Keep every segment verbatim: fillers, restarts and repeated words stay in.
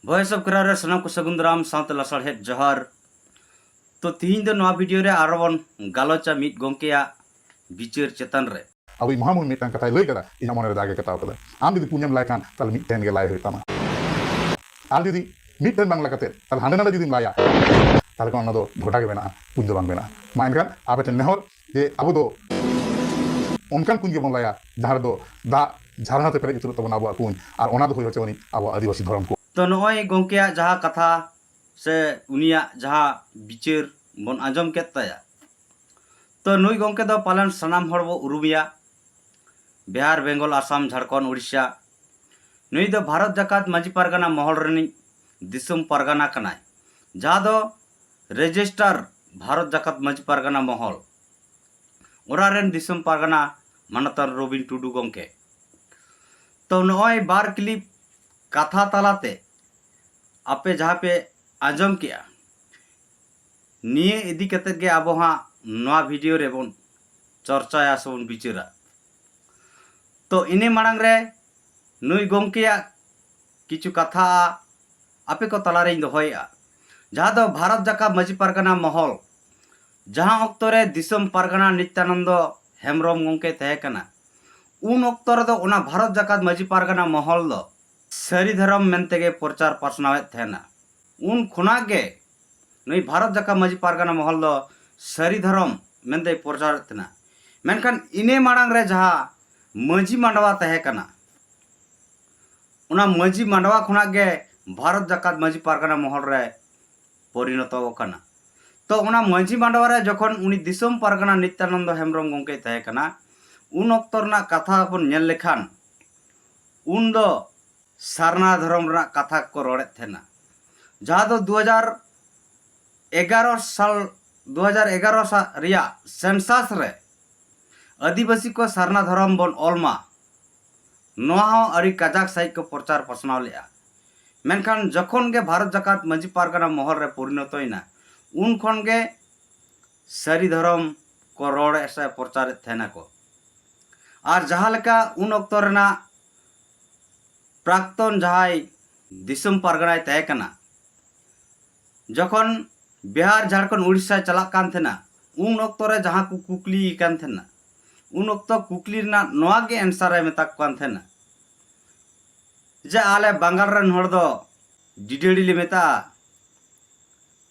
Voice of Kra ᱨᱮ ᱥᱟᱱᱟᱢ ᱠᱚ ᱥᱟᱹᱜᱩᱱ ᱫᱟᱨᱟᱢ ᱥᱟᱶᱛᱮ ᱞᱟᱥᱟᱲᱦᱮᱫ ᱡᱚᱦᱟᱨ᱾ ᱛᱚ, ᱛᱤᱦᱤᱧ ᱫᱚ ᱱᱚᱣᱟ ᱵᱷᱤᱰᱤᱭᱳ ᱨᱮ ᱟᱨᱚ ᱵᱚᱱ ᱜᱟᱞᱚᱪᱟ ᱢᱤᱫ ᱜᱚᱢᱠᱮᱭᱟᱜ ᱵᱤᱪᱟᱹᱨ ᱪᱮᱛᱟᱱ ᱨᱮ᱾ ᱟᱵᱚᱭᱤᱡ ᱢᱚᱦᱟᱢᱩᱦᱤᱱ ᱢᱤᱫᱴᱟᱝ ᱠᱟᱛᱷᱟᱭ ᱞᱟᱹᱭ ᱠᱟᱫᱟ, ᱤᱧᱟᱹᱜ ᱢᱚᱱᱮ ᱨᱮ ᱫᱟᱜ ᱮ ᱠᱟᱴᱟᱣ ᱠᱟᱫᱟ᱾ ᱟᱢ ᱡᱩᱫᱤ ᱯᱩᱧᱮᱢ ᱞᱟᱭ ᱠᱷᱟᱱ, ᱛᱟᱦᱞᱮ ᱢᱤᱫᱴᱮᱱ ᱜᱮ ᱞᱟᱭ ᱦᱩᱭᱩᱜ ᱛᱟᱢᱟ᱾ ᱟᱨ ᱡᱩᱫᱤ ᱢᱤᱫᱴᱮᱱ ᱵᱟᱝ ᱞᱟ ᱠᱟᱛᱮ ᱛᱟᱦᱞᱮ ᱦᱟᱸᱰᱮ ᱱᱟᱰᱮ ᱡᱩᱫᱤᱢ ᱞᱟᱭᱟ, ᱛᱟᱦᱞᱮ ᱠᱷᱟᱱ ᱚᱱᱟ ᱫᱚ ᱵᱷᱚᱰᱟ ᱜᱮ ᱵᱮᱱᱟᱜᱼᱟ, ᱠᱩᱧ ᱫᱚ ᱵᱟᱝ ᱵᱮᱱᱟᱜᱼᱟ᱾ ᱢᱟ ᱮᱱᱠᱷᱟᱱ ᱟᱯᱮ ᱴᱷᱮᱱ ᱱᱮᱦᱚᱨ ᱡᱮ ᱟᱵᱚ ᱫᱚ ᱚᱱᱠᱟᱱ ᱠᱩᱧ ᱜᱮᱵᱚᱱ ᱞᱟᱭᱟ, ᱡᱟᱦᱟᱸ ᱨᱮᱫᱚ ᱫᱟᱜ ᱡᱷᱟᱨᱱᱟ ᱛᱮ ᱯᱮᱨᱮᱡ ᱩᱛᱟᱹᱨᱚᱜ ᱛᱟᱵᱚᱱᱟ ᱟᱵᱚᱣᱟᱜ ᱠᱩᱧ, ᱟᱨ ᱚᱱᱟ ᱫᱚ ᱦᱩᱭ ᱦᱚᱪᱚ ᱟᱹᱱᱤᱡ ᱟᱵᱚᱣᱟᱜ ᱟᱹᱫᱤᱵᱟᱹᱥᱤ ᱫᱷᱚᱨᱚᱢ ᱠᱚ᱾ ᱛᱚ, ᱱᱚᱜᱼᱚᱭ ᱜᱚᱢᱠᱮᱭᱟᱜ ᱡᱟᱦᱟᱸ ᱠᱟᱛᱷᱟ ᱥᱮ ᱩᱱᱤᱭᱟᱜ ᱡᱟᱦᱟᱸ ᱵᱤᱪᱟᱹᱨ ᱵᱚᱱ ᱟᱸᱡᱚᱢ ᱠᱮᱫ ᱛᱟᱭᱟ, ᱛᱚ, ᱱᱩᱭ ᱜᱚᱢᱠᱮ ᱫᱚ ᱯᱟᱞᱮᱱ ᱥᱟᱱᱟᱢ ᱦᱚᱲ ᱵᱚ ᱩᱨᱩᱢᱮᱭᱟ᱾ ᱵᱤᱦᱟᱨ, ᱵᱮᱝᱜᱚᱞ, ᱟᱥᱟᱢ, ᱡᱷᱟᱲᱠᱷᱚᱸᱰ, ᱳᱰᱤᱥᱟ, ᱱᱩᱭ ᱫᱚ ᱵᱷᱟᱨᱚᱛ ᱡᱟᱠᱟᱛ ᱢᱟᱹᱡᱷᱤ ᱯᱟᱨᱜᱟᱱᱟ ᱢᱚᱦᱚᱞ ᱨᱤᱱᱤᱡ ᱫᱤᱥᱚᱢ ᱯᱟᱨᱜᱟᱱᱟ ᱠᱟᱱᱟᱭ, ᱡᱟᱦᱟᱸ ᱫᱚ ᱨᱮᱡᱤᱥᱴᱟᱨ ᱵᱷᱟᱨᱚᱛ ᱡᱟᱠᱟᱛ ᱢᱟᱹᱡᱷᱤ ᱯᱟᱨᱜᱟᱱᱟ ᱢᱚᱦᱚᱞ, ᱚᱱᱟ ᱨᱮᱱ ᱫᱤᱥᱚᱢ ᱯᱟᱨᱜᱟᱱᱟ ᱢᱟᱱᱚᱛᱟᱱ ᱨᱚᱵᱤᱱ ᱴᱩᱰᱩ ᱜᱚᱢᱠᱮ᱾ ᱛᱚ, ᱱᱚᱜᱼᱚᱭ ᱵᱟᱨ ᱠᱞᱤᱯ ᱠᱟᱛᱷᱟ ᱛᱟᱞᱟᱛᱮ ᱟᱯᱮ ᱡᱟᱦᱟᱸ ᱯᱮ ᱟᱸᱡᱚᱢ ᱠᱮᱜᱼᱟ, ᱱᱤᱭᱟᱹ ᱤᱫᱤ ᱠᱟᱛᱮᱫ ᱜᱮ ᱟᱵᱚ ᱦᱟᱸᱜ ᱱᱚᱣᱟ ᱵᱷᱤᱰᱤᱭᱳ ᱨᱮᱵᱚᱱ ᱪᱚᱨᱪᱟᱭᱟ ᱥᱮᱵᱚᱱ ᱵᱤᱪᱟᱹᱨᱟ᱾ ᱛᱚ, ᱤᱱᱟᱹ ᱢᱟᱲᱟᱝ ᱨᱮ ᱱᱩᱭ ᱜᱚᱢᱠᱮᱭᱟᱜ ᱠᱤᱪᱷᱩ ᱠᱟᱛᱷᱟ ᱟᱯᱮ ᱠᱚ ᱛᱟᱞᱟᱨᱮᱧ ᱫᱚᱦᱚᱭᱮᱜᱼᱟ, ᱡᱟᱦᱟᱸ ᱫᱚ ᱵᱷᱟᱨᱚᱛ ᱡᱟᱠᱟᱛ ᱢᱟᱹᱡᱷᱤ ᱯᱟᱨᱜᱟᱱᱟ ᱢᱚᱦᱚᱞ, ᱡᱟᱦᱟᱸ ᱚᱠᱛᱚ ᱨᱮ ᱫᱤᱥᱚᱢ ᱯᱟᱨᱜᱟᱱᱟ ᱱᱤᱛᱭᱟᱱᱚᱱᱫᱚ ᱦᱮᱢᱵᱨᱚᱢ ᱜᱚᱢᱠᱮ ᱛᱟᱦᱮᱸ ᱠᱟᱱᱟ, ᱩᱱ ᱚᱠᱛᱚ ᱨᱮᱫᱚ ᱚᱱᱟ ᱵᱷᱟᱨᱚᱛ ᱡᱟᱠᱟᱛ ᱢᱟᱹᱡᱷᱤ ᱯᱟᱨᱜᱟᱱᱟ ᱢᱚᱦᱚᱞ ᱫᱚ ᱥᱟᱹᱨᱤ ᱫᱷᱚᱨᱚᱢ ᱢᱮᱱᱛᱮ ᱜᱮ ᱯᱨᱚᱪᱟᱨ ᱯᱟᱥᱱᱟᱣᱮᱫ ᱛᱟᱦᱮᱱᱟ᱾ ᱩᱱ ᱠᱷᱚᱱᱟᱜ ᱜᱮ ᱱᱩᱭ ᱵᱷᱟᱨᱚᱛ ᱡᱟᱠᱟᱛ ᱢᱟᱹᱡᱷᱤ ᱯᱟᱨᱜᱟᱱᱟ ᱢᱚᱦᱚᱞ ᱫᱚ ᱥᱟᱹᱨᱤ ᱫᱷᱚᱨᱚᱢ ᱢᱮᱱᱛᱮᱭ ᱯᱨᱚᱪᱟᱨᱮᱫ ᱛᱟᱦᱮᱱᱟ᱾ ᱢᱮᱱᱠᱷᱟᱱ ᱤᱱᱟᱹ ᱢᱟᱲᱟᱝ ᱨᱮ ᱡᱟᱦᱟᱸ ᱢᱟᱹᱡᱷᱤ ᱢᱟᱰᱣᱟ ᱛᱟᱦᱮᱸ ᱠᱟᱱᱟ, ᱚᱱᱟ ᱢᱟᱹᱡᱷᱤ ᱢᱟᱰᱣᱟ ᱠᱷᱚᱱᱟᱜ ᱜᱮ ᱵᱷᱟᱨᱚᱛ ᱡᱟᱠᱟᱛ ᱢᱟᱹᱡᱷᱤ ᱯᱟᱨᱜᱟᱱᱟ ᱢᱚᱦᱚᱞ ᱨᱮ ᱯᱚᱨᱤᱱᱚᱛᱚ ᱟᱠᱟᱱᱟ᱾ ᱛᱚ, ᱚᱱᱟ ᱢᱟᱹᱡᱷᱤ ᱢᱟᱰᱣᱟ ᱨᱮ ᱡᱚᱠᱷᱚᱱ ᱩᱱᱤ ᱫᱤᱥᱚᱢ ᱯᱟᱨᱜᱟᱱᱟ ᱱᱤᱛᱭᱟᱱᱚᱱᱫᱚ ᱦᱮᱢᱵᱨᱚᱢ ᱜᱚᱢᱠᱮᱭ ᱛᱟᱦᱮᱸ ᱠᱟᱱᱟ, ᱩᱱ ᱚᱠᱛᱚ ᱨᱮᱱᱟᱜ ᱠᱟᱛᱷᱟ ᱵᱚᱱ ᱧᱮᱞ ᱞᱮᱠᱷᱟᱱ, ᱩᱱ ᱫᱚ ᱥᱟᱨᱱᱟ ᱫᱷᱚᱨᱚᱢ ᱨᱮᱱᱟᱜ ᱠᱟᱛᱷᱟ ᱠᱚ ᱨᱚᱲᱮᱫ ᱛᱟᱦᱮᱱᱟ, ᱡᱟᱦᱟᱸ ᱫᱚ ᱫᱩ ᱦᱟᱡᱟᱨ ᱮᱜᱟᱨᱚ ᱥᱟᱞ, ᱫᱩ ᱦᱟᱡᱟᱨ ᱮᱜᱟᱨᱚ ᱥᱟᱞ ᱨᱮᱭᱟᱜ ᱥᱮᱱᱥᱟᱥ ᱨᱮ ᱟᱹᱫᱤᱵᱟᱹᱥᱤ ᱠᱚ ᱥᱟᱨᱱᱟ ᱫᱷᱚᱨᱚᱢ ᱵᱚᱱ ᱚᱞ ᱢᱟ, ᱱᱚᱣᱟ ᱦᱚᱸ ᱟᱹᱰᱤ ᱠᱟᱡᱟᱠ ᱥᱟᱺᱦᱤᱡ ᱠᱚ ᱯᱨᱚᱪᱟᱨ ᱯᱟᱥᱱᱟᱣ ᱞᱮᱫᱼᱟ᱾ ᱢᱮᱱᱠᱷᱟᱱ ᱡᱚᱠᱷᱚᱱ ᱜᱮ ᱵᱷᱟᱨᱚᱛ ᱡᱟᱠᱟᱛ ᱢᱟᱹᱡᱷᱤ ᱯᱟᱨᱜᱟᱱᱟ ᱢᱚᱦᱚᱞ ᱨᱮ ᱯᱚᱨᱤᱱᱚᱛᱚᱭᱮᱱᱟ, ᱩᱱ ᱠᱷᱚᱱ ᱜᱮ ᱥᱟᱹᱨᱤ ᱫᱷᱚᱨᱚᱢ ᱠᱚ ᱨᱚᱲᱮᱫ ᱥᱮ ᱯᱨᱚᱪᱟᱨᱮᱫ ᱛᱟᱦᱮᱱᱟᱠᱚ᱾ ᱟᱨ ᱡᱟᱦᱟᱸ ᱞᱮᱠᱟ ᱩᱱ ᱚᱠᱛᱚ ᱨᱮᱱᱟᱜ ᱯᱨᱟᱠᱛᱚᱱ ᱡᱟᱦᱟᱸᱭ ᱫᱤᱥᱚᱢ ᱯᱟᱨᱜᱟᱱᱟᱭ ᱛᱟᱦᱮᱸ ᱠᱟᱱᱟ, ᱡᱚᱠᱷᱚᱱ ᱵᱤᱦᱟᱨ, ᱡᱷᱟᱲᱠᱷᱚᱸᱰ, ᱩᱲᱤᱥᱥᱟ ᱪᱟᱞᱟᱜ ᱠᱟᱱ ᱛᱟᱦᱮᱱᱟ, ᱩᱱ ᱚᱠᱛᱚ ᱨᱮ ᱡᱟᱦᱟᱸ ᱠᱚ ᱠᱩᱠᱞᱤᱭᱮ ᱠᱟᱱ ᱛᱟᱦᱮᱱᱟ, ᱩᱱ ᱚᱠᱛᱚ ᱠᱩᱠᱞᱤ ᱨᱮᱱᱟᱜ ᱱᱚᱣᱟ ᱜᱮ answer ᱮ ᱢᱮᱛᱟ ᱠᱚ ᱠᱟᱱ ᱛᱟᱦᱮᱱᱟ ᱡᱮ ᱟᱞᱮ ᱵᱟᱝᱜᱟᱞ ᱨᱮᱱ ᱦᱚᱲ ᱫᱚ ᱰᱤᱰᱟᱹᱲᱤ ᱞᱮ ᱢᱮᱛᱟᱜᱼᱟ,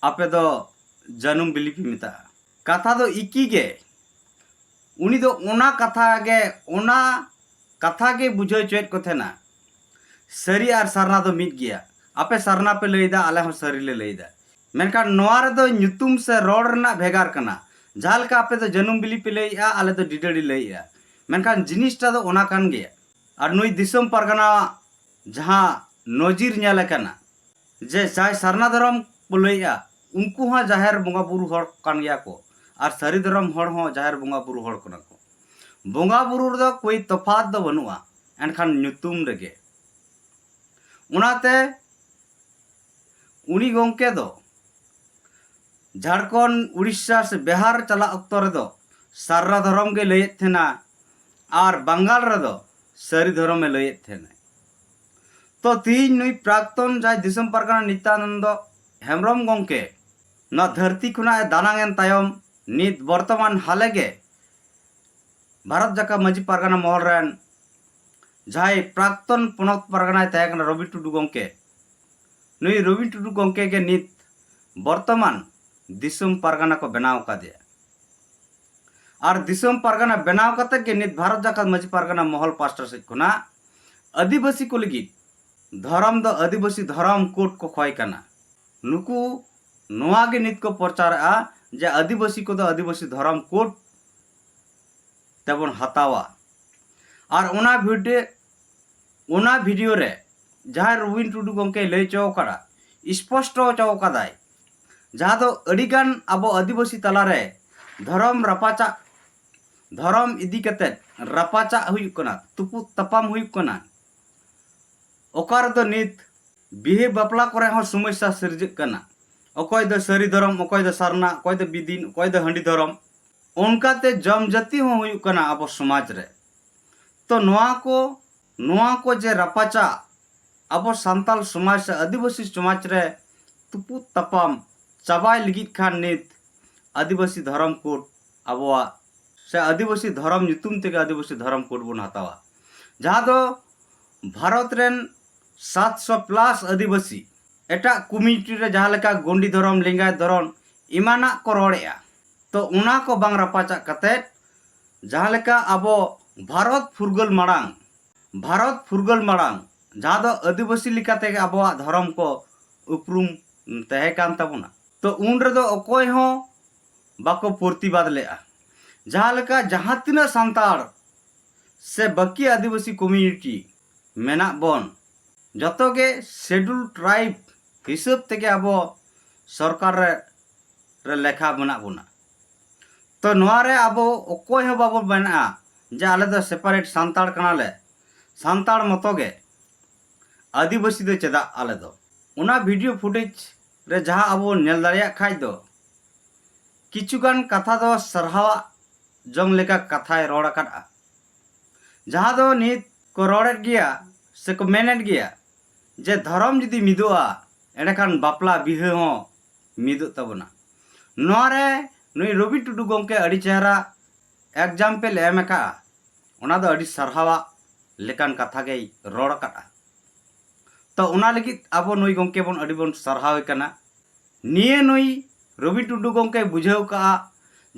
ᱟᱯᱮ ᱫᱚ ᱡᱟᱹᱱᱩᱢ ᱵᱤᱞᱤ ᱯᱮ ᱢᱮᱛᱟᱜᱼᱟ᱾ ᱠᱟᱛᱷᱟ ᱫᱚ ᱤᱠᱤ ᱜᱮ᱾ ᱩᱱᱤ ᱫᱚ ᱚᱱᱟ ᱠᱟᱛᱷᱟ ᱜᱮ, ᱚᱱᱟ ᱠᱟᱛᱷᱟ ᱜᱮ ᱵᱩᱡᱷᱟᱹᱣ ᱦᱚᱪᱚᱭᱮᱫ ᱠᱚ ᱛᱟᱦᱮᱱᱟ, ᱥᱟᱹᱨᱤ ᱟᱨ ᱥᱟᱨᱱᱟ ᱫᱚ ᱢᱤᱫ ᱜᱮᱭᱟ᱾ ᱟᱯᱮ ᱥᱟᱨᱱᱟ ᱯᱮ ᱞᱟᱹᱭᱫᱟ, ᱟᱞᱮ ᱦᱚᱸ ᱥᱟᱹᱨᱤ ᱞᱮ ᱞᱟᱹᱭᱫᱟ᱾ ᱢᱮᱱᱠᱷᱟᱱ ᱱᱚᱣᱟ ᱨᱮᱫᱚ ᱧᱩᱛᱩᱢ ᱥᱮ ᱨᱚᱲ ᱨᱮᱱᱟᱜ ᱵᱷᱮᱜᱟᱨ ᱠᱟᱱᱟ᱾ ᱡᱟᱦᱟᱸ ᱞᱮᱠᱟ ᱟᱯᱮ ᱫᱚ ᱡᱟᱹᱱᱩᱢ ᱵᱤᱞᱤ ᱯᱮ ᱞᱟᱹᱭᱮᱜᱼᱟ, ᱟᱞᱮ ᱫᱚ ᱰᱤᱰᱟᱹᱲᱤ ᱞᱟᱹᱭᱮᱜᱼᱟ᱾ ᱢᱮᱱᱠᱷᱟᱱ ᱡᱤᱱᱤᱥᱴᱟ ᱫᱚ ᱚᱱᱟ ᱠᱟᱱ ᱜᱮᱭᱟ᱾ ᱟᱨ ᱱᱩᱭ ᱫᱤᱥᱚᱢ ᱯᱟᱨᱜᱟᱱᱟ ᱡᱟᱦᱟᱸ ᱱᱚᱡᱤᱨ ᱧᱮᱞ ᱟᱠᱟᱱᱟ, ᱡᱮ ᱡᱟᱦᱟᱸᱭ ᱥᱟᱨᱱᱟ ᱫᱷᱚᱨᱚᱢ ᱠᱚ ᱞᱟᱹᱭᱮᱜᱼᱟ, ᱩᱱᱠᱩ ᱦᱚᱸ ᱡᱟᱦᱮᱨ ᱵᱚᱸᱜᱟ ᱵᱩᱨᱩ ᱦᱚᱲ ᱠᱟᱱ ᱜᱮᱭᱟ ᱠᱚ, ᱟᱨ ᱥᱟᱹᱨᱤ ᱫᱷᱚᱨᱚᱢ ᱦᱚᱲ ᱦᱚᱸ ᱡᱟᱦᱮᱨ ᱵᱚᱸᱜᱟ ᱵᱩᱨᱩ ᱦᱚᱲ ᱠᱟᱱᱟ ᱠᱚ᱾ ᱵᱚᱸᱜᱟ ᱵᱩᱨᱩ ᱨᱮᱫᱚ ᱠᱳᱭ ᱛᱚᱯᱷᱟᱛ ᱫᱚ ᱵᱟᱹᱱᱩᱜᱼᱟ, ᱮᱱᱠᱷᱟᱱ ᱧᱩᱛᱩᱢ ᱨᱮᱜᱮ᱾ ᱚᱱᱟᱛᱮ ᱩᱱᱤ ᱜᱚᱢᱠᱮ ᱫᱚ ᱡᱷᱟᱲᱠᱷᱚᱸᱰ, ᱩᱲᱤᱥᱥᱟ ᱥᱮ ᱵᱤᱦᱟᱨ ᱪᱟᱞᱟᱜ ᱚᱠᱛᱚ ᱨᱮᱫᱚ ᱥᱟᱨᱱᱟ ᱫᱷᱚᱨᱚᱢ ᱜᱮ ᱞᱟᱹᱭᱮᱫ ᱛᱟᱦᱮᱱᱟ ᱟᱨ ᱵᱟᱝᱜᱟᱞ ᱨᱮᱫᱚ ᱥᱟᱹᱨᱤ ᱫᱷᱚᱨᱚᱢᱮ ᱞᱟᱹᱭᱮᱫ ᱛᱟᱦᱮᱱᱟ᱾ ᱛᱚ ᱛᱤᱦᱤᱧ ᱱᱩᱭ ᱯᱨᱟᱠᱛᱚᱱ ᱡᱟᱦᱟᱸᱭ ᱫᱤᱥᱚᱢ ᱯᱟᱨᱜᱟᱱᱟ ᱱᱤᱛᱭᱟᱱᱚᱱᱫᱚ ᱦᱮᱢᱵᱨᱚᱢ ᱜᱚᱢᱠᱮ ᱱᱚᱣᱟ ᱫᱷᱟᱹᱨᱛᱤ ᱠᱷᱚᱱᱟᱜ ᱮ ᱫᱟᱱᱟᱝ ᱮᱱ ᱛᱟᱭᱚᱢ ᱱᱤᱛ ᱵᱚᱨᱛᱚᱢᱟᱱ ᱦᱟᱞᱮ ᱜᱮ ᱵᱷᱟᱨᱚᱛ ᱡᱟᱠᱟᱛ ᱢᱟᱹᱡᱷᱤ ᱯᱟᱨᱜᱟᱱᱟ ᱢᱚᱦᱚᱞ ᱨᱮᱱ ᱡᱟᱦᱟᱸᱭ ᱯᱨᱟᱠᱛᱚᱱ ᱯᱚᱱᱚᱛ ᱯᱟᱨᱜᱟᱱᱟᱭ ᱛᱟᱦᱮᱸ ᱠᱟᱱᱟ ᱨᱚᱵᱤ ᱴᱩᱰᱩ ᱜᱚᱢᱠᱮ, ᱱᱩᱭ ᱨᱚᱵᱤ ᱴᱩᱰᱩ ᱜᱚᱢᱠᱮ ᱜᱮ ᱱᱤᱛ ᱵᱚᱨᱛᱚᱢᱟᱱ ᱫᱤᱥᱚᱢ ᱯᱟᱨᱜᱟᱱᱟ ᱠᱚ ᱵᱮᱱᱟᱣ ᱟᱠᱟᱫᱮᱭᱟ᱾ ᱟᱨ ᱫᱤᱥᱚᱢ ᱯᱟᱨᱜᱟᱱᱟ ᱵᱮᱱᱟᱣ ᱠᱟᱛᱮ ᱜᱮ ᱱᱤᱛ ᱵᱷᱟᱨᱚᱛ ᱡᱟᱠᱟᱛ ᱢᱟᱹᱡᱷᱤ ᱯᱟᱨᱜᱟᱱᱟ ᱢᱚᱦᱚᱞ ᱯᱟᱥᱴᱟ ᱥᱮᱫ ᱠᱷᱚᱱᱟᱜ ᱟᱹᱫᱤᱵᱟᱹᱥᱤ ᱠᱚ ᱞᱟᱹᱜᱤᱫ ᱫᱷᱚᱨᱚᱢ ᱫᱚ ᱟᱹᱫᱤᱵᱟᱹᱥᱤ ᱫᱷᱚᱨᱚᱢ ᱠᱳᱰ ᱠᱚ ᱠᱷᱚᱭ ᱠᱟᱱᱟ᱾ ᱱᱩᱠᱩ ᱱᱚᱣᱟ ᱜᱮ ᱱᱤᱛ ᱠᱚ ᱯᱨᱚᱪᱟᱨᱮᱜᱼᱟ ᱡᱮ ᱟᱹᱫᱤᱵᱟᱹᱥᱤ ᱠᱚᱫᱚ ᱟᱹᱫᱤᱵᱟᱹᱥᱤ ᱫᱷᱚᱨᱚᱢ ᱠᱳᱰ ᱛᱮᱵᱚᱱ ᱦᱟᱛᱟᱣᱟ᱾ ᱟᱨ ᱚᱱᱟ ᱵᱷᱤᱰᱤᱭᱳ, ᱚᱱᱟ ᱵᱷᱤᱰᱤᱭᱳ ᱨᱮ ᱡᱟᱦᱟᱸᱭ ᱨᱚᱵᱤᱱ ᱴᱩᱰᱩ ᱜᱚᱢᱠᱮᱭ ᱞᱟᱹᱭ ᱦᱚᱪᱚ ᱟᱠᱟᱫᱟ, ᱥᱯᱚᱥᱴᱚ ᱦᱚᱪᱚ ᱟᱠᱟᱫᱟᱭ, ᱡᱟᱦᱟᱸ ᱫᱚ ᱟᱹᱰᱤᱜᱟᱱ ᱟᱵᱚ ᱟᱹᱫᱤᱵᱟᱹᱥᱤ ᱛᱟᱞᱟᱨᱮ ᱫᱷᱚᱨᱚᱢ ᱨᱟᱯᱟᱪᱟᱜ, ᱫᱷᱚᱨᱚᱢ ᱤᱫᱤ ᱠᱟᱛᱮᱫ ᱨᱟᱯᱟᱪᱟᱜ ᱦᱩᱭᱩᱜ ᱠᱟᱱᱟ, ᱛᱩᱯᱩᱫ ᱛᱟᱯᱟᱢ ᱦᱩᱭᱩᱜ ᱠᱟᱱᱟ᱾ ᱚᱠᱟ ᱨᱮᱫᱚ ᱱᱤᱛ ᱵᱤᱦᱟᱹ ᱵᱟᱯᱞᱟ ᱠᱚᱨᱮ ᱦᱚᱸ ᱥᱚᱢᱚᱥᱥᱟ ᱥᱤᱨᱡᱟᱹᱜ ᱠᱟᱱᱟ᱾ ᱚᱠᱚᱭ ᱫᱚ ᱥᱟᱹᱨᱤ ᱫᱷᱚᱨᱚᱢ, ᱚᱠᱚᱭ ᱫᱚ ᱥᱟᱨᱱᱟ, ᱚᱠᱚᱭ ᱫᱚ ᱵᱤᱫᱤᱱ, ᱚᱠᱚᱭ ᱫᱚ ᱦᱟᱺᱰᱤ ᱫᱷᱚᱨᱚᱢ᱾ ᱚᱱᱠᱟᱛᱮ ᱡᱚᱢ ᱡᱟᱹᱛᱤ ᱦᱚᱸ ᱦᱩᱭᱩᱜ ᱠᱟᱱᱟ ᱟᱵᱚ ᱥᱚᱢᱟᱡᱽ ᱨᱮ᱾ ᱛᱚ ᱱᱚᱣᱟ ᱠᱚ, ᱱᱚᱣᱟ ᱠᱚ ᱡᱮ ᱨᱟᱯᱟᱪᱟᱜ, ᱟᱵᱚ ᱥᱟᱱᱛᱟᱞ ᱥᱚᱢᱟᱡᱽ ᱥᱮ ᱟᱹᱫᱤᱵᱟᱹᱥᱤ ᱥᱚᱢᱟᱡᱽ ᱨᱮ ᱛᱩᱯᱩᱫ ᱛᱟᱯᱟᱢ ᱪᱟᱵᱟᱭ ᱞᱟᱹᱜᱤᱫ ᱠᱷᱟᱱ ᱱᱤᱛ ᱟᱹᱫᱤᱵᱟᱹᱥᱤ ᱫᱷᱚᱨᱚᱢ ᱠᱳᱰ ᱟᱵᱚᱣᱟᱜ ᱥᱮ ᱟᱹᱫᱤᱵᱟᱹᱥᱤ ᱫᱷᱚᱨᱚᱢ ᱧᱩᱛᱩᱢ ᱛᱮᱜᱮ ᱟᱹᱫᱤᱵᱟᱹᱥᱤ ᱫᱷᱚᱨᱚᱢ ᱠᱳᱰ ᱵᱚᱱ ᱦᱟᱛᱟᱣᱟ, ᱡᱟᱦᱟᱸ ᱫᱚ ᱵᱷᱟᱨᱚᱛ ᱨᱮᱱ ᱥᱟᱛᱥᱚ ᱯᱞᱟᱥ ᱟᱹᱫᱤᱵᱟᱹᱥᱤ ᱮᱴᱟᱜ ᱠᱚᱢᱤᱭᱩᱱᱤᱴᱤ ᱨᱮ ᱡᱟᱦᱟᱸ ᱞᱮᱠᱟ ᱜᱚᱱᱰᱤ ᱫᱷᱚᱨᱚᱢ, ᱞᱤᱝᱜᱟᱭ ᱫᱷᱚᱨᱚᱢ ᱮᱢᱟᱱᱟᱜ ᱠᱚ ᱨᱚᱲᱮᱜᱼᱟ, ᱛᱚ ᱚᱱᱟ ᱠᱚ ᱵᱟᱝ ᱨᱟᱯᱟᱪᱟᱜ ᱠᱟᱛᱮᱫ ᱡᱟᱦᱟᱸ ᱞᱮᱠᱟ ᱟᱵᱚ ᱵᱷᱟᱨᱚᱛ ᱯᱷᱩᱨᱜᱟᱹᱞ ᱢᱟᱲᱟᱝ, ᱵᱷᱟᱨᱚᱛ ᱯᱷᱩᱨᱜᱟᱹᱞ ᱢᱟᱲᱟᱝ ᱡᱟᱦᱟᱸ ᱫᱚ ᱟᱹᱫᱤᱵᱟᱹᱥᱤ ᱞᱮᱠᱟᱛᱮ ᱟᱵᱚᱣᱟᱜ ᱫᱷᱚᱨᱚᱢ ᱠᱚ ᱩᱯᱨᱩᱢ ᱛᱟᱦᱮᱸ ᱠᱟᱱ ᱛᱟᱵᱚᱱᱟ, ᱛᱚ ᱩᱱ ᱨᱮᱫᱚ ᱚᱠᱚᱭ ᱦᱚᱸ ᱵᱟᱠᱚ ᱯᱨᱚᱛᱤᱵᱟᱫ ᱞᱮᱫᱼᱟ᱾ ᱡᱟᱦᱟᱸ ᱞᱮᱠᱟ ᱡᱟᱦᱟᱸ ᱛᱤᱱᱟᱹᱜ ᱥᱟᱱᱛᱟᱲ ᱥᱮ ᱵᱟᱹᱠᱤ ᱟᱹᱫᱤᱵᱟᱹᱥᱤ ᱠᱚᱢᱤᱭᱩᱱᱤᱴᱤ ᱢᱮᱱᱟᱜ ᱵᱚᱱ, ᱡᱚᱛᱚ ᱜᱮ ᱥᱮᱰᱩᱞ ᱴᱨᱟᱭᱤᱵᱽ ᱦᱤᱥᱟᱹᱵ ᱛᱮᱜᱮ ᱟᱵᱚ ᱥᱚᱨᱠᱟᱨ ᱨᱮ, ᱨᱮ ᱞᱮᱠᱷᱟ ᱢᱮᱱᱟᱜ ᱵᱚᱱᱟ᱾ ᱛᱚ ᱱᱚᱣᱟ ᱨᱮ ᱟᱵᱚ ᱚᱠᱚᱭ ᱦᱚᱸ ᱵᱟᱵᱚ ᱢᱮᱱᱟ ᱡᱮ ᱟᱞᱮ ᱫᱚ ᱥᱮᱯᱟᱨᱮᱴ ᱥᱟᱱᱛᱟᱲ ᱠᱟᱱᱟᱞᱮ, ᱥᱟᱱᱛᱟᱲ ᱢᱚᱛᱚ ᱜᱮ ᱟᱹᱫᱤᱵᱟᱹᱥᱤ ᱫᱚ ᱪᱮᱫᱟᱜ ᱟᱞᱮ ᱫᱚ? ᱚᱱᱟ ᱵᱷᱤᱰᱤᱭᱳ ᱯᱷᱩᱴᱮᱡᱽ ᱨᱮ ᱡᱟᱦᱟᱸ ᱟᱵᱚ ᱵᱚᱱ ᱧᱮᱞ ᱫᱟᱲᱮᱭᱟᱜ ᱠᱷᱟᱡ ᱫᱚ, ᱠᱤᱪᱷᱩᱜᱟᱱ ᱠᱟᱛᱷᱟ ᱫᱚ ᱥᱟᱨᱦᱟᱣᱟᱜ ᱡᱚᱝ ᱞᱮᱠᱟ ᱠᱟᱛᱷᱟᱭ ᱨᱚᱲ ᱟᱠᱟᱫᱼᱟ, ᱡᱟᱦᱟᱸ ᱫᱚ ᱱᱤᱛ ᱠᱚ ᱨᱚᱲᱮᱫ ᱜᱮᱭᱟ ᱥᱮ ᱠᱚ ᱢᱮᱱᱮᱫ ᱜᱮᱭᱟ ᱡᱮ ᱫᱷᱚᱨᱚᱢ ᱡᱩᱫᱤ ᱢᱤᱫᱚᱜᱼᱟ, ᱮᱸᱰᱮᱠᱷᱟᱱ ᱵᱟᱯᱞᱟ ᱵᱤᱦᱟᱹ ᱦᱚᱸ ᱢᱤᱫᱚᱜ ᱛᱟᱵᱚᱱᱟ᱾ ᱱᱚᱣᱟ ᱨᱮ ᱱᱩᱭ ᱨᱚᱵᱤ ᱴᱩᱰᱩ ᱜᱚᱢᱠᱮ ᱟᱹᱰᱤ ᱪᱮᱦᱨᱟ ᱮᱠᱡᱟᱢᱯᱮᱞ ᱮᱢ ᱟᱠᱟᱫᱼᱟ᱾ ᱚᱱᱟ ᱫᱚ ᱟᱹᱰᱤ ᱥᱟᱨᱦᱟᱣᱟᱜ ᱞᱮᱠᱟᱱ ᱠᱟᱛᱷᱟ ᱜᱮᱭ ᱨᱚᱲ ᱟᱠᱟᱫᱼᱟ᱾ ᱛᱚ ᱚᱱᱟ ᱞᱟᱹᱜᱤᱫ ᱟᱵᱚ ᱱᱩᱭ ᱜᱚᱢᱠᱮ ᱵᱚᱱ ᱟᱹᱰᱤ ᱵᱚᱱ ᱥᱟᱨᱦᱟᱣᱮ ᱠᱟᱱᱟ᱾ ᱱᱤᱭᱟᱹ ᱱᱩᱭ ᱨᱚᱵᱤ ᱴᱩᱰᱩ ᱜᱚᱢᱠᱮᱭ ᱵᱩᱡᱷᱟᱹᱣ ᱠᱟᱜᱼᱟ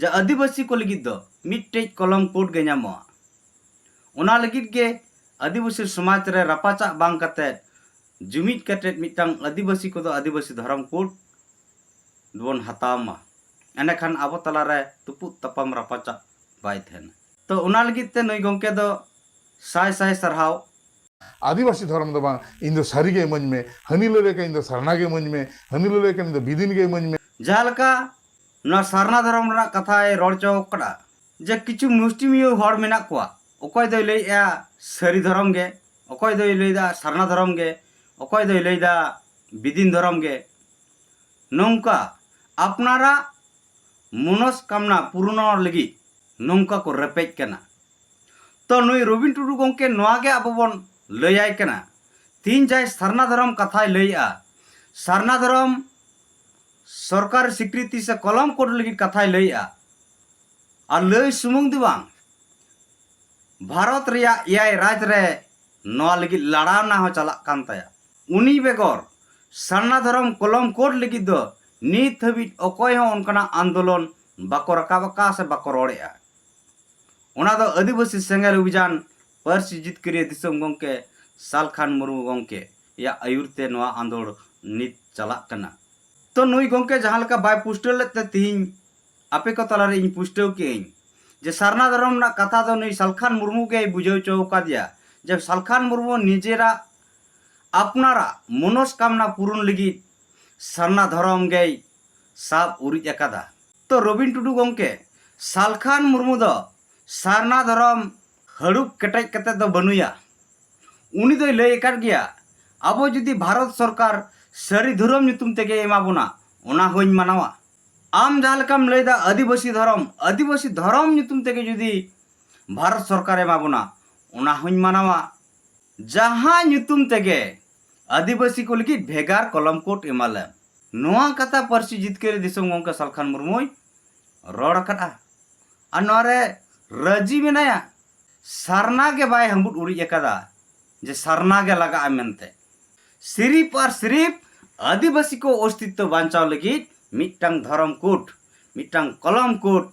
ᱡᱮ ᱟᱹᱫᱤᱵᱟᱹᱥᱤ ᱠᱚ ᱞᱟᱹᱜᱤᱫ ᱫᱚ ᱢᱤᱫᱴᱮᱡ ᱠᱚᱞᱚᱢ ᱠᱳᱰ ᱜᱮ ᱧᱟᱢᱚᱜᱼᱟ᱾ ᱚᱱᱟ ᱞᱟᱹᱜᱤᱫ ᱜᱮ ᱟᱹᱫᱤᱵᱟᱹᱥᱤ ᱥᱚᱢᱟᱡᱽ ᱨᱮ ᱨᱟᱯᱟᱪᱟᱜ ᱵᱟᱝ ᱠᱟᱛᱮ ᱡᱩᱢᱤᱫ ᱠᱟᱛᱮ ᱢᱤᱫᱴᱟᱝ ᱟᱹᱫᱤᱵᱟᱹᱥᱤ ᱠᱚᱫᱚ ᱟᱹᱫᱤᱵᱟᱹᱥᱤ ᱫᱷᱚᱨᱚᱢ ᱠᱳᱰ ᱵᱚᱱ ᱦᱟᱛᱟᱣ ᱢᱟ᱾ ᱮᱸᱰᱮᱠᱷᱟᱱ ᱟᱵᱚ ᱛᱟᱞᱟᱨᱮ ᱛᱩᱯᱩᱫ ᱛᱟᱯᱟᱢ ᱨᱟᱯᱟᱪᱟᱜ ᱵᱟᱭ ᱛᱟᱦᱮᱱᱟ᱾ ᱛᱚ ᱚᱱᱟ ᱞᱟᱹᱜᱤᱫ ᱛᱮ ᱱᱩᱭ ᱜᱚᱢᱠᱮ ᱫᱚ ᱥᱟᱭ ᱥᱟᱭ ᱥᱟᱨᱦᱟᱣ᱾ ᱟᱹᱫᱤᱵᱟᱹᱥᱤ ᱫᱷᱚᱨᱚᱢ ᱫᱚ ᱵᱟᱝ, ᱤᱧ ᱫᱚ ᱥᱟᱹᱨᱤ ᱜᱮ ᱤᱢᱟᱹᱧ ᱢᱮ, ᱦᱟᱹᱱᱤ ᱞᱟᱹᱭ ᱞᱮᱠᱟ ᱤᱧ ᱫᱚ ᱥᱟᱨᱱᱟ ᱜᱮ ᱤᱢᱟᱹᱧ ᱢᱮ, ᱦᱟᱹᱱᱤ ᱞᱟᱹᱭ ᱞᱮᱠᱟ ᱤᱧ ᱫᱚ ᱵᱤᱫᱤᱱ ᱜᱮ ᱤᱢᱟᱹᱧ ᱢᱮ᱾ ᱡᱟᱦᱟᱸ ᱞᱮᱠᱟ ᱱᱚᱣᱟ ᱥᱟᱨᱱᱟ ᱫᱷᱚᱨᱚᱢ ᱨᱮᱱᱟᱜ ᱠᱟᱛᱷᱟᱭ ᱨᱚᱲ ᱦᱚᱪᱚ ᱟᱠᱟᱫᱟ ᱡᱮ ᱠᱤᱪᱷᱩ ᱢᱩᱥᱴᱤᱢᱤᱭᱟᱹ ᱦᱚᱲ ᱢᱮᱱᱟᱜ ᱠᱚᱣᱟ, ᱚᱠᱚᱭ ᱫᱚᱭ ᱞᱟᱹᱭᱮᱫᱼᱟ ᱥᱟᱹᱨᱤ ᱫᱷᱚᱨᱚᱢ ᱜᱮ, ᱚᱠᱚᱭ ᱫᱚᱭ ᱞᱟᱹᱭᱫᱟ ᱥᱟᱨᱱᱟ ᱫᱷᱚᱨᱚᱢ ᱜᱮ, ᱚᱠᱚᱭ ᱫᱚᱭ ᱞᱟᱹᱭᱫᱟ ᱵᱤᱫᱤᱱ ᱫᱷᱚᱨᱚᱢ ᱜᱮ᱾ ᱱᱚᱝᱠᱟ ᱟᱯᱱᱟᱨᱟᱜ ᱢᱚᱱᱚᱥᱠᱟᱢᱱᱟ ᱯᱩᱨᱩᱱᱚᱜ ᱞᱟᱹᱜᱤᱫ ᱱᱚᱝᱠᱟ ᱠᱚ ᱨᱮᱯᱮᱡ ᱠᱟᱱᱟ᱾ ᱛᱚ ᱱᱩᱭ ᱨᱚᱵᱤᱱ ᱴᱩᱰᱩ ᱜᱚᱢᱠᱮ ᱱᱚᱣᱟ ᱜᱮ ᱟᱵᱚ ᱵᱚᱱ ᱞᱟᱹᱭᱟᱭ ᱠᱟᱱᱟ ᱛᱤᱦᱤᱧ ᱡᱟᱦᱟᱸᱭ ᱥᱟᱨᱱᱟ ᱫᱷᱚᱨᱚᱢ ᱠᱟᱛᱷᱟᱭ ᱞᱟᱹᱭᱮᱜᱼᱟ, ᱥᱟᱨᱱᱟ ᱫᱷᱚᱨᱚᱢ ᱥᱚᱨᱠᱟᱨ ᱥᱤᱠᱨᱤᱛᱤ ᱥᱮ ᱠᱚᱞᱚᱢ ᱠᱳᱰ ᱞᱟᱹᱜᱤᱫ ᱠᱟᱛᱷᱟᱭ ᱞᱟᱹᱭᱮᱜᱼᱟ, ᱟᱨ ᱞᱟᱹᱭ ᱥᱩᱢᱩᱝ ᱫᱚ ᱵᱟᱝ, ᱵᱷᱟᱨᱚᱛ ᱨᱮᱭᱟᱜ ᱮᱭᱟᱭ ᱨᱟᱡᱽ ᱨᱮ ᱱᱚᱣᱟ ᱞᱟᱹᱜᱤᱫ ᱞᱟᱲᱟᱣᱱᱟ ᱦᱚᱸ ᱪᱟᱞᱟᱜ ᱠᱟᱱ ᱛᱟᱭᱟ᱾ ᱩᱱᱤ ᱵᱮᱜᱚᱨ ᱥᱟᱨᱱᱟ ᱫᱷᱚᱨᱚᱢ ᱠᱚᱞᱚᱢ ᱠᱳᱰ ᱞᱟᱹᱜᱤᱫ ᱫᱚ ᱱᱤᱛ ᱦᱟᱹᱵᱤᱡ ᱚᱠᱚᱭ ᱦᱚᱸ ᱚᱱᱠᱟᱱᱟᱜ ᱟᱱᱫᱳᱞᱚᱱ ᱵᱟᱠᱚ ᱨᱟᱠᱟᱵ ᱟᱠᱟᱫᱼᱟ ᱥᱮ ᱵᱟᱠᱚ ᱨᱚᱲᱮᱫᱼᱟ᱾ ᱚᱱᱟ ᱫᱚ ᱟᱹᱫᱤᱵᱟᱹᱥᱤ ᱥᱮᱸᱜᱮᱞ ᱚᱵᱷᱤᱡᱟᱱ ᱯᱟᱹᱨᱥᱤ ᱡᱤᱛᱠᱟᱹᱨᱤᱭᱟᱹ ᱫᱤᱥᱚᱢ ᱜᱚᱢᱠᱮ ᱥᱟᱞᱠᱷᱟᱱ ᱢᱩᱨᱢᱩ ᱜᱚᱢᱠᱮ ᱭᱟᱜ ᱟᱹᱭᱩᱨ ᱛᱮ ᱱᱚᱣᱟ ᱟᱸᱫᱳᱲ ᱱᱤᱛ ᱪᱟᱞᱟᱜ ᱠᱟᱱᱟ᱾ ᱛᱚ ᱱᱩᱭ ᱜᱚᱢᱠᱮ ᱡᱟᱦᱟᱸ ᱞᱮᱠᱟ ᱵᱟᱭ ᱯᱩᱥᱴᱟᱹᱣ ᱞᱮᱫ ᱛᱮ ᱛᱤᱦᱤᱧ ᱟᱯᱮ ᱠᱚ ᱛᱟᱞᱟᱨᱮ ᱤᱧ ᱯᱩᱥᱴᱟᱹᱣ ᱠᱮᱜ ᱟᱹᱧ ᱡᱮ ᱥᱟᱨᱱᱟ ᱫᱷᱚᱨᱚᱢ ᱨᱮᱱᱟᱜ ᱠᱟᱛᱷᱟ ᱫᱚ ᱱᱩᱭ ᱥᱟᱞᱠᱷᱟᱱ ᱢᱩᱨᱢᱩ ᱜᱮᱭ ᱵᱩᱡᱷᱟᱹᱣ ᱦᱚᱪᱚ ᱟᱠᱟᱫᱮᱭᱟ, ᱡᱮ ᱥᱟᱞᱠᱷᱟᱱ ᱢᱩᱨᱢᱩ ᱱᱤᱡᱮᱨᱟᱜ ᱟᱯᱱᱟᱨᱟᱜ ᱢᱚᱱᱚᱥᱠᱟᱢᱱᱟ ᱯᱩᱨᱩᱱ ᱞᱟᱹᱜᱤᱫ ᱥᱟᱨᱱᱟ ᱫᱷᱚᱨᱚᱢ ᱜᱮᱭ ᱥᱟᱵ ᱩᱨᱤᱡ ᱟᱠᱟᱫᱟ᱾ ᱛᱚ ᱨᱚᱵᱤᱱ ᱴᱩᱰᱩ ᱜᱚᱢᱠᱮ, ᱥᱟᱞᱠᱷᱟᱱ ᱢᱩᱨᱢᱩ ᱫᱚ ᱥᱟᱨᱱᱟ ᱫᱷᱚᱨᱚᱢ ᱦᱟᱹᱲᱩᱵ ᱠᱮᱴᱮᱡ ᱠᱟᱛᱮ ᱫᱚ ᱵᱟᱹᱱᱩᱭᱟ᱾ ᱩᱱᱤ ᱫᱚᱭ ᱞᱟᱹᱭ ᱟᱠᱟᱫ ᱜᱮᱭᱟ, ᱟᱵᱚ ᱡᱩᱫᱤ ᱵᱷᱟᱨᱚᱛ ᱥᱚᱨᱠᱟᱨ ᱥᱟᱹᱨᱤ ᱫᱷᱚᱨᱚᱢ ᱧᱩᱛᱩᱢ ᱛᱮᱜᱮ ᱮᱢᱟ ᱵᱚᱱᱟ, ᱚᱱᱟ ᱦᱚᱸᱧ ᱢᱟᱱᱟᱣᱟ᱾ ᱟᱢ ᱡᱟᱦᱟᱸ ᱞᱮᱠᱟᱢ ᱞᱟᱹᱭᱫᱟ ᱟᱹᱫᱤᱵᱟᱹᱥᱤ ᱫᱷᱚᱨᱚᱢ, ᱟᱹᱫᱤᱵᱟᱹᱥᱤ ᱫᱷᱚᱨᱚᱢ ᱧᱩᱛᱩᱢ ᱛᱮᱜᱮ ᱡᱩᱫᱤ ᱵᱷᱟᱨᱚᱛ ᱥᱚᱨᱠᱟᱨ ᱮᱢᱟ ᱵᱚᱱᱟ, ᱚᱱᱟ ᱦᱚᱸᱧ ᱢᱟᱱᱟᱣᱟ᱾ ᱡᱟᱦᱟᱸ ᱧᱩᱛᱩᱢ ᱛᱮᱜᱮ ᱟᱹᱫᱤᱵᱟᱹᱥᱤ ᱠᱚ ᱞᱟᱹᱜᱤᱫ ᱵᱷᱮᱜᱟᱨ ᱠᱚᱞᱚᱢ ᱠᱳᱰ ᱮᱢᱟᱞᱮᱢ᱾ ᱱᱚᱣᱟ ᱠᱟᱛᱷᱟ ᱯᱟᱹᱨᱥᱤ ᱡᱤᱛᱠᱟᱹᱨᱤ ᱫᱤᱥᱚᱢ ᱜᱚᱢᱠᱮ ᱥᱟᱞᱠᱷᱟᱱ ᱢᱩᱨᱢᱩᱭ ᱨᱚᱲ ᱟᱠᱟᱫᱼᱟ᱾ ᱟᱨ ᱱᱚᱣᱟ ᱨᱮ ᱨᱟᱹᱡᱤ ᱢᱮᱱᱟᱭᱟ᱾ ᱥᱟᱨᱱᱟ ᱜᱮ ᱵᱟᱭ ᱦᱟᱹᱢᱵᱩᱫ ᱩᱨᱤᱡ ᱟᱠᱟᱫᱟ ᱡᱮ ᱥᱟᱨᱱᱟ ᱜᱮ ᱞᱟᱜᱟᱜᱼᱟ ᱢᱮᱱᱛᱮ᱾ ᱥᱤᱨᱤᱯ ᱟᱨ ᱥᱤᱨᱤᱯ ᱟᱹᱫᱤᱵᱟᱹᱥᱤ ᱠᱚ ᱚᱥᱛᱤᱛᱛᱚ ᱵᱟᱧᱪᱟᱣ ᱞᱟᱹᱜᱤᱫ ᱢᱤᱫᱴᱟᱝ ᱫᱷᱚᱨᱚᱢ ᱠᱳᱰ, ᱢᱤᱫᱴᱟᱝ ᱠᱚᱞᱚᱢ ᱠᱳᱰ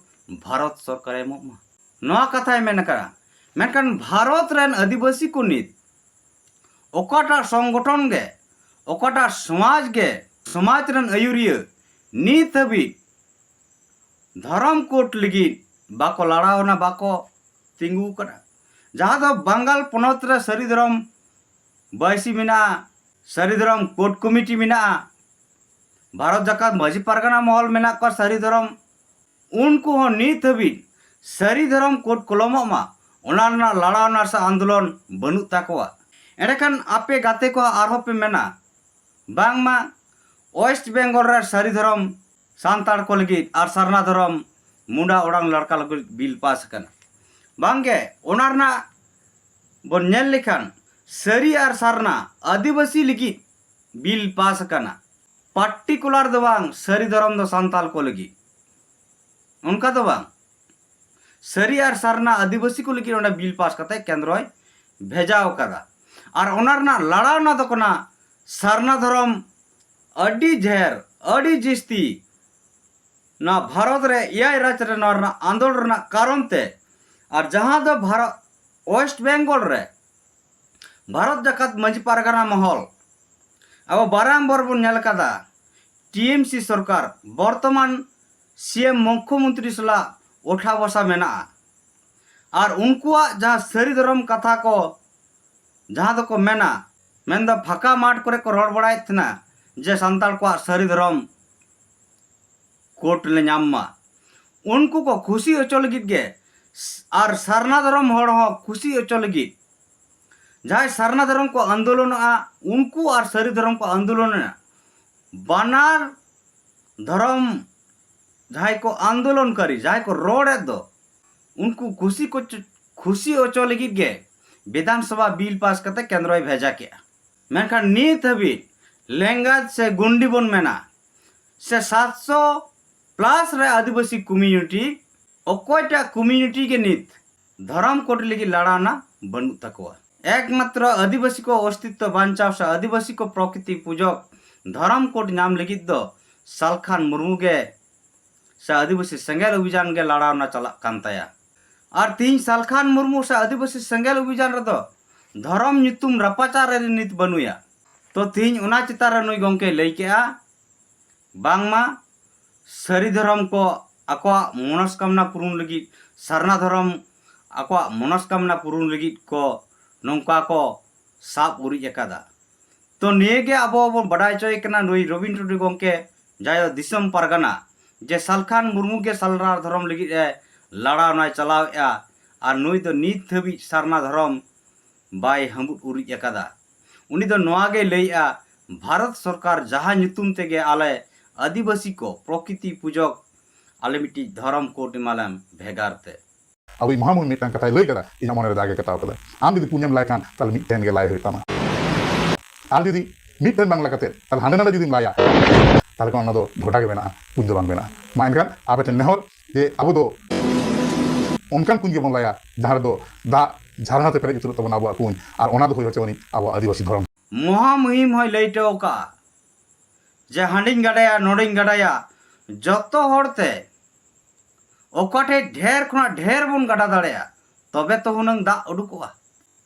ᱵᱷᱟᱨᱚᱛ ᱥᱚᱨᱠᱟᱨᱮ ᱮᱢᱚᱜ ᱢᱟ᱾ ᱱᱚᱣᱟ ᱠᱟᱛᱷᱟᱭ ᱢᱮᱱ ᱟᱠᱟᱫᱼᱟ᱾ ᱢᱮᱱᱠᱷᱟᱱ ᱵᱷᱟᱨᱚᱛ ᱨᱮᱱ ᱟᱹᱫᱤᱵᱟᱹᱥᱤ ᱠᱚ ᱱᱤᱛ ᱚᱠᱟᱴᱟᱜ ᱥᱚᱝᱜᱚᱴᱷᱚᱱ ᱜᱮ, ᱚᱠᱟᱴᱟᱜ ᱥᱚᱢᱟᱡᱽ ᱜᱮ, ᱥᱚᱢᱟᱡᱽ ᱨᱮᱱ ᱟᱹᱭᱩᱨᱤᱭᱟᱹ ᱱᱤᱛ ᱦᱟᱹᱵᱤᱡ ᱫᱷᱚᱨᱚᱢ ᱠᱳᱰ ᱞᱟᱹᱜᱤᱫ ᱵᱟᱠᱚ ᱞᱟᱲᱟᱣᱱᱟ, ᱵᱟᱠᱚ ᱛᱤᱸᱜᱩ ᱟᱠᱟᱱᱟ᱾ ᱡᱟᱦᱟᱸ ᱫᱚ ᱵᱟᱝᱜᱟᱞ ᱯᱚᱱᱚᱛ ᱨᱮ ᱥᱟᱹᱨᱤ ᱫᱷᱚᱨᱚᱢ ᱵᱟᱹᱭᱥᱤ ᱢᱮᱱᱟᱜᱼᱟ, ᱥᱟᱹᱨᱤ ᱫᱷᱚᱨᱚᱢ ᱠᱳᱰ ᱠᱚᱢᱤᱴᱤ ᱢᱮᱱᱟᱜᱼᱟ, ᱵᱷᱟᱨᱚᱛ ᱡᱟᱠᱟᱛ ᱢᱟᱹᱡᱷᱤ ᱯᱟᱨᱜᱟᱱᱟ ᱢᱚᱦᱚᱞ ᱢᱮᱱᱟᱜ ᱠᱚᱣᱟ ᱥᱟᱹᱨᱤ ᱫᱷᱚᱨᱚᱢ, ᱩᱱᱠᱩ ᱦᱚᱸ ᱱᱤᱛ ᱦᱟᱹᱵᱤᱡ ᱥᱟᱹᱨᱤ ᱫᱷᱚᱨᱚᱢ ᱠᱳᱰ ᱠᱚᱞᱚᱢᱚᱜ ᱢᱟ, ᱚᱱᱟ ᱨᱮᱱᱟᱜ ᱞᱟᱲᱟᱣᱱᱟ ᱥᱮ ᱟᱱᱫᱳᱞᱚᱱ ᱵᱟᱹᱱᱩᱜ ᱛᱟᱠᱚᱣᱟ᱾ ᱮᱸᱰᱮᱠᱷᱟᱱ ᱟᱯᱮ ᱜᱟᱛᱮ ᱠᱚ ᱟᱨᱦᱚᱸ ᱯᱮ ᱢᱮᱱᱟ, ᱵᱟᱝᱢᱟ ᱳᱭᱮᱥᱴ ᱵᱮᱝᱜᱚᱞ ᱨᱮ ᱥᱟᱹᱨᱤ ᱫᱷᱚᱨᱚᱢ ᱥᱟᱱᱛᱟᱲ ᱠᱚ ᱞᱟᱹᱜᱤᱫ ᱟᱨ ᱥᱟᱨᱱᱟ ᱫᱷᱚᱨᱚᱢ ᱢᱩᱸᱰᱟ ᱚᱲᱟᱝ ᱞᱟᱲᱠᱟ ᱞᱟᱹᱜᱤᱫ ᱵᱤᱞ ᱯᱟᱥ ᱟᱠᱟᱱᱟ᱾ ᱵᱟᱝᱜᱮ, ᱚᱱᱟ ᱨᱮᱱᱟᱜ ᱵᱚᱱ ᱧᱮᱞ ᱞᱮᱠᱷᱟᱱ ᱥᱟᱹᱨᱤ ᱟᱨ ᱥᱟᱨᱱᱟ ᱟᱹᱫᱤᱵᱟᱹᱥᱤ ᱞᱟᱹᱜᱤᱫ ᱵᱤᱞ ᱯᱟᱥ ᱟᱠᱟᱱᱟ᱾ ᱯᱟᱨᱴᱤᱠᱩᱞᱟᱨ ᱫᱚ ᱵᱟᱝ, ᱥᱟᱹᱨᱤ ᱫᱷᱚᱨᱚᱢ ᱫᱚ ᱥᱟᱱᱛᱟᱞ ᱠᱚ ᱞᱟᱹᱜᱤᱫ, ᱚᱱᱠᱟ ᱫᱚ ᱵᱟᱝ᱾ ᱥᱟᱹᱨᱤ ᱟᱨ ᱥᱟᱨᱱᱟ ᱟᱹᱫᱤᱵᱟᱹᱥᱤ ᱠᱚ ᱞᱟᱹᱜᱤᱫ ᱚᱸᱰᱮ ᱵᱤᱞ ᱯᱟᱥ ᱠᱟᱛᱮ ᱠᱮᱱᱫᱨᱚᱭ ᱵᱷᱮᱡᱟᱣ ᱠᱟᱫᱟ᱾ ᱟᱨ ᱚᱱᱟ ᱨᱮᱱᱟᱜ ᱞᱟᱲᱟᱣᱱᱟ ᱫᱚ ᱠᱟᱱᱟ ᱥᱟᱨᱱᱟ ᱫᱷᱚᱨᱚᱢ ᱟᱹᱰᱤ ᱰᱷᱮᱨ, ᱟᱹᱰᱤ ᱡᱟᱹᱥᱛᱤ ᱱᱚᱣᱟ ᱵᱷᱟᱨᱚᱛ ᱨᱮ ᱮᱭᱟᱭ ᱨᱟᱡᱽ ᱨᱮ ᱱᱚᱣᱟ ᱨᱮᱱᱟᱜ ᱟᱸᱫᱳᱲ ᱨᱮᱱᱟᱜ ᱠᱟᱨᱚᱱ ᱛᱮ, ᱟᱨ ᱡᱟᱦᱟᱸ ᱫᱚ ᱵᱷᱟᱨᱚᱛ, ᱳᱭᱮᱥᱴ ᱵᱮᱝᱜᱚᱞ ᱨᱮ ᱵᱷᱟᱨᱚᱛ ᱡᱟᱠᱟᱛ ᱢᱟᱹᱡᱷᱤ ᱯᱟᱨᱜᱟᱱᱟ ᱢᱚᱦᱚᱞ, ᱟᱵᱚ ᱵᱟᱨᱟᱢᱵᱚᱨ ᱵᱚᱱ ᱧᱮᱞ ᱟᱠᱟᱫᱟ, ᱴᱤ ᱮᱢ ᱥᱤ ᱥᱚᱨᱠᱟᱨ, ᱵᱚᱨᱛᱚᱢᱟᱱ ᱥᱤ ᱮᱢ ᱢᱩᱠᱷᱭᱚᱢᱚᱱᱛᱨᱤ ᱥᱟᱞᱟᱜ ᱳᱴᱷᱟ ᱵᱚᱥᱟ ᱢᱮᱱᱟᱜᱼᱟ᱾ ᱟᱨ ᱩᱱᱠᱩᱣᱟᱜ ᱡᱟᱦᱟᱸ ᱥᱟᱹᱨᱤ ᱫᱷᱚᱨᱚᱢ ᱠᱟᱛᱷᱟ ᱠᱚ, ᱡᱟᱦᱟᱸ ᱫᱚᱠᱚ ᱢᱮᱱᱟ, ᱢᱮᱱᱫᱚ ᱯᱷᱟᱸᱠᱟ ᱢᱟᱴᱷ ᱠᱚᱨᱮ ᱠᱚ ᱨᱚᱲ ᱵᱟᱲᱟᱭᱮᱫ ᱛᱟᱦᱮᱱᱟ ᱡᱮ ᱥᱟᱱᱛᱟᱲ ᱠᱚᱣᱟᱜ ᱥᱟᱹᱨᱤ ᱫᱷᱚᱨᱚᱢ ᱠᱳᱰ ᱞᱮ ᱧᱟᱢ ᱢᱟ᱾ ᱩᱱᱠᱩ ᱠᱚ ᱠᱷᱩᱥᱤ ᱦᱚᱪᱚ ᱞᱟᱹᱜᱤᱫ ᱜᱮ, ᱟᱨ ᱥᱟᱨᱱᱟ ᱫᱷᱚᱨᱚᱢ ᱦᱚᱲ ᱦᱚᱸ ᱠᱷᱩᱥᱤ ᱦᱚᱪᱚ ᱞᱟᱹᱜᱤᱫ, ᱡᱟᱦᱟᱸᱭ ᱥᱟᱨᱱᱟ ᱫᱷᱚᱨᱚᱢ ᱠᱚ ᱟᱱᱫᱳᱞᱚᱱᱚᱜᱼᱟ, ᱩᱱᱠᱩ ᱟᱨ ᱥᱟᱹᱨᱤ ᱫᱷᱚᱨᱚᱢ ᱠᱚ ᱟᱱᱫᱳᱞᱚᱱᱟ, ᱵᱟᱱᱟᱨ ᱫᱷᱚᱨᱚᱢ ᱡᱟᱦᱟᱸᱭ ᱠᱚ ᱟᱱᱫᱳᱞᱚᱱᱠᱟᱨᱤ, ᱡᱟᱦᱟᱸᱭ ᱠᱚ ᱨᱚᱲᱮᱫ ᱫᱚ, ᱩᱱᱠᱩ ᱠᱷᱩᱥᱤ ᱠᱚ ᱪᱚ-, ᱠᱷᱩᱥᱤ ᱦᱚᱪᱚ ᱞᱟᱹᱜᱤᱫ ᱜᱮ ᱵᱤᱫᱷᱟᱱ ᱥᱚᱵᱷᱟ ᱵᱤᱞ ᱯᱟᱥ ᱠᱟᱛᱮ ᱠᱮᱱᱫᱨᱚᱭ ᱵᱷᱮᱡᱟ ᱠᱮᱜᱼᱟ᱾ ᱢᱮᱱᱠᱷᱟᱱ ᱱᱤᱛ ᱦᱟᱹᱵᱤᱡ ᱞᱮᱝᱜᱟᱡᱽ ᱥᱮ ᱜᱩᱱᱰᱤ ᱵᱚᱱ ᱢᱮᱱᱟ, ᱥᱮ ᱥᱟᱛᱥᱚ ᱯᱞᱟᱥ ᱨᱮ ᱟᱹᱫᱤᱵᱟᱹᱥᱤ ᱠᱚᱢᱤᱭᱩᱱᱤᱴᱤ, ᱚᱠᱚᱭᱴᱟᱜ ᱠᱚᱢᱤᱭᱩᱱᱤᱴᱤ ᱜᱮ ᱱᱤᱛ ᱫᱷᱚᱨᱚᱢ ᱠᱳᱰ ᱞᱟᱹᱜᱤᱫ ᱞᱟᱲᱟᱣᱱᱟ ᱵᱟᱹᱱᱩᱜ ᱛᱟᱠᱚᱣᱟ᱾ ᱮᱠᱢᱟᱛᱨᱚ ᱟᱹᱫᱤᱵᱟᱹᱥᱤ ᱠᱚ ᱚᱥᱛᱤᱛᱛᱚ ᱵᱟᱧᱪᱟᱣ ᱥᱮ ᱟᱹᱫᱤᱵᱟᱹᱥᱤ ᱠᱚ ᱯᱨᱚᱠᱨᱤᱛᱤ ᱯᱩᱡᱚᱠ ᱫᱷᱚᱨᱚᱢ ᱠᱳᱰ ᱧᱟᱢ ᱞᱟᱹᱜᱤᱫ ᱫᱚ ᱥᱟᱞᱠᱷᱟᱱ ᱢᱩᱨᱢᱩ ᱜᱮ ᱥᱮ ᱟᱹᱫᱤᱵᱟᱹᱥᱤ ᱥᱮᱸᱜᱮᱞ ᱚᱵᱷᱤᱡᱟᱱ ᱜᱮ ᱞᱟᱲᱟᱣᱱᱟ ᱪᱟᱞᱟᱜ ᱠᱟᱱ ᱛᱟᱭᱟ᱾ ᱟᱨ ᱛᱤᱦᱤᱧ ᱥᱟᱞᱠᱷᱟᱱ ᱢᱩᱨᱢᱩ ᱥᱮ ᱟᱹᱫᱤᱵᱟᱹᱥᱤ ᱥᱮᱸᱜᱮᱞ ᱚᱵᱷᱤᱡᱟᱱ ᱨᱮᱫᱚ ᱫᱷᱚᱨᱚᱢ ᱧᱩᱛᱩᱢ ᱨᱟᱯᱟᱪᱟᱜ ᱨᱮ ᱱᱤᱛ ᱵᱟᱹᱱᱩᱭᱟ᱾ ᱛᱚ ᱛᱤᱦᱤᱧ ᱚᱱᱟ ᱪᱮᱛᱟᱱ ᱨᱮ ᱱᱩᱭ ᱜᱚᱢᱠᱮᱭ ᱞᱟᱹᱭ ᱠᱮᱜᱼᱟ, ᱵᱟᱝᱢᱟ ᱥᱟᱹᱨᱤ ᱫᱷᱚᱨᱚᱢ ᱠᱚ ᱟᱠᱚᱣᱟᱜ ᱢᱚᱱᱚᱥᱠᱟᱢᱱᱟ ᱯᱩᱨᱩᱱ ᱞᱟᱹᱜᱤᱫ, ᱥᱟᱨᱱᱟ ᱫᱷᱚᱨᱚᱢ ᱟᱠᱚᱣᱟᱜ ᱢᱚᱱᱚᱥᱠᱟᱢᱱᱟ ᱯᱩᱨᱩᱱ ᱞᱟᱹᱜᱤᱫ ᱠᱚ ᱱᱚᱝᱠᱟ ᱠᱚ ᱥᱟᱵ ᱩᱨᱤᱡ ᱟᱠᱟᱫᱟ᱾ ᱛᱚ ᱱᱤᱭᱟᱹ ᱜᱮ ᱟᱵᱚ ᱵᱚᱱ ᱵᱟᱰᱟᱭ ᱦᱚᱪᱚᱭᱮ ᱠᱟᱱᱟ ᱱᱩᱭ ᱨᱚᱵᱤᱱ ᱴᱩᱰᱩ ᱜᱚᱢᱠᱮ, ᱡᱟᱦᱟᱸᱭ ᱫᱚ ᱫᱤᱥᱚᱢ ᱯᱟᱨᱜᱟᱱᱟ, ᱡᱮ ᱥᱟᱞᱠᱷᱟᱱ ᱢᱩᱨᱢᱩ ᱜᱮ ᱥᱟᱨᱱᱟ ᱫᱷᱚᱨᱚᱢ ᱞᱟᱹᱜᱤᱫ ᱮ ᱞᱟᱲᱟᱣᱱᱟᱭ ᱪᱟᱞᱟᱣᱮᱫᱼᱟ, ᱟᱨ ᱱᱩᱭ ᱫᱚ ᱱᱤᱛ ᱫᱷᱟᱹᱵᱤᱡ ᱥᱟᱨᱱᱟ ᱫᱷᱚᱨᱚᱢ ᱵᱟᱭ ᱦᱟᱹᱢᱵᱩᱫ ᱩᱨᱤᱡ ᱟᱠᱟᱫᱟ᱾ ᱩᱱᱤ ᱫᱚ ᱱᱚᱣᱟ ᱜᱮᱭ ᱞᱟᱹᱭᱮᱜᱼᱟ, ᱵᱷᱟᱨᱚᱛ ᱥᱚᱨᱠᱟᱨ ᱡᱟᱦᱟᱸ ᱧᱩᱛᱩᱢ ᱛᱮᱜᱮ ᱟᱞᱮ ᱟᱹᱫᱤᱵᱟᱹᱥᱤ ᱠᱚ ᱯᱨᱚᱠᱨᱤᱛᱤ ᱯᱩᱡᱚᱠ ᱟᱞᱮ ᱢᱤᱫᱴᱤᱡ ᱫᱷᱚᱨᱚᱢ ᱠᱳᱰ ᱮᱢᱟᱞᱮᱢ ᱵᱷᱮᱜᱟᱨ ᱛᱮ᱾ ᱟᱵᱚᱭᱤᱡ ᱢᱚᱦᱟᱢᱩᱦᱤᱢ ᱢᱤᱫᱴᱟᱝ ᱠᱟᱛᱷᱟᱭ ᱞᱟᱹᱭ ᱠᱟᱫᱟ, ᱤᱧᱟᱹᱜ ᱢᱚᱱᱮ ᱨᱮ ᱫᱟᱜ ᱮ ᱠᱟᱛᱟᱣ ᱠᱟᱫᱟ᱾ ᱟᱢ ᱡᱩᱫᱤ ᱯᱩᱧᱮᱢ ᱞᱟᱭ ᱠᱷᱟᱱ, ᱛᱟᱦᱞᱮ ᱢᱤᱫᱴᱷᱮᱱ ᱜᱮ ᱞᱟᱭ ᱦᱩᱭᱩᱜ ᱛᱟᱢᱟ᱾ ᱟᱨ ᱡᱩᱫᱤ ᱢᱤᱫᱴᱷᱮᱱ ᱵᱟᱝ ᱞᱟ ᱠᱟᱛᱮ ᱛᱟᱦᱞᱮ ᱦᱟᱸᱰᱮ ᱱᱟᱰᱮ ᱡᱩᱫᱤᱢ ᱞᱟᱭᱟ, ᱛᱟᱦᱞᱮ ᱠᱷᱟᱱ ᱚᱱᱟ ᱫᱚ ᱰᱷᱚᱰᱟ ᱜᱮ ᱵᱮᱱᱟᱜᱼᱟ, ᱠᱩᱧ ᱫᱚ ᱵᱟᱝ ᱵᱮᱱᱟᱜᱼᱟ᱾ ᱢᱟ ᱮᱱᱠᱷᱟᱱ ᱟᱯᱮ ᱴᱷᱮᱱ ᱱᱮᱦᱚᱨ ᱡᱮ ᱟᱵᱚ ᱫᱚ ᱚᱱᱠᱟᱱ ᱠᱩᱧ ᱜᱮᱵᱚᱱ ᱞᱟᱭᱟ, ᱡᱟᱦᱟᱸ ᱨᱮᱫᱚ ᱫᱟᱜ ᱡᱷᱟᱨᱱᱟ ᱛᱮ ᱯᱮᱨᱮᱡ ᱩᱛᱟᱹᱨᱚᱜ ᱛᱟᱵᱚᱱᱟ ᱟᱵᱚᱣᱟᱜ ᱠᱩᱧ, ᱟᱨ ᱚᱱᱟ ᱫᱚ ᱦᱩᱭ ᱦᱚᱪᱚ ᱟᱹᱱᱤᱡ ᱟᱵᱚᱣᱟᱜ ᱟᱹᱫᱤᱵᱟᱹᱥᱤ ᱫᱷᱚᱨᱚᱢ᱾ ᱢᱚᱦᱟ ᱢᱩᱦᱤᱢ ᱦᱚᱸᱭ ᱞᱟᱹᱭ ᱦᱚᱴᱚ ᱟᱠᱟᱫᱼᱟ ᱡᱮ ᱦᱟᱸᱰᱮᱧ ᱜᱟᱰᱟᱭᱟ, ᱱᱚᱰᱮᱧ ᱜᱟᱰᱟᱭᱟ, ᱡᱚᱛᱚ ᱦᱚᱲ ᱛᱮ ᱚᱠᱟ ᱴᱷᱮᱡ ᱰᱷᱮᱨ ᱠᱷᱚᱱᱟᱜ ᱰᱷᱮᱨ ᱵᱚᱱ ᱜᱟᱰᱟ ᱫᱟᱲᱮᱭᱟᱜᱼᱟ, ᱛᱚᱵᱮ ᱛᱚ ᱦᱩᱱᱟᱹᱝ ᱫᱟᱜ ᱩᱰᱩᱠᱚᱜᱼᱟ᱾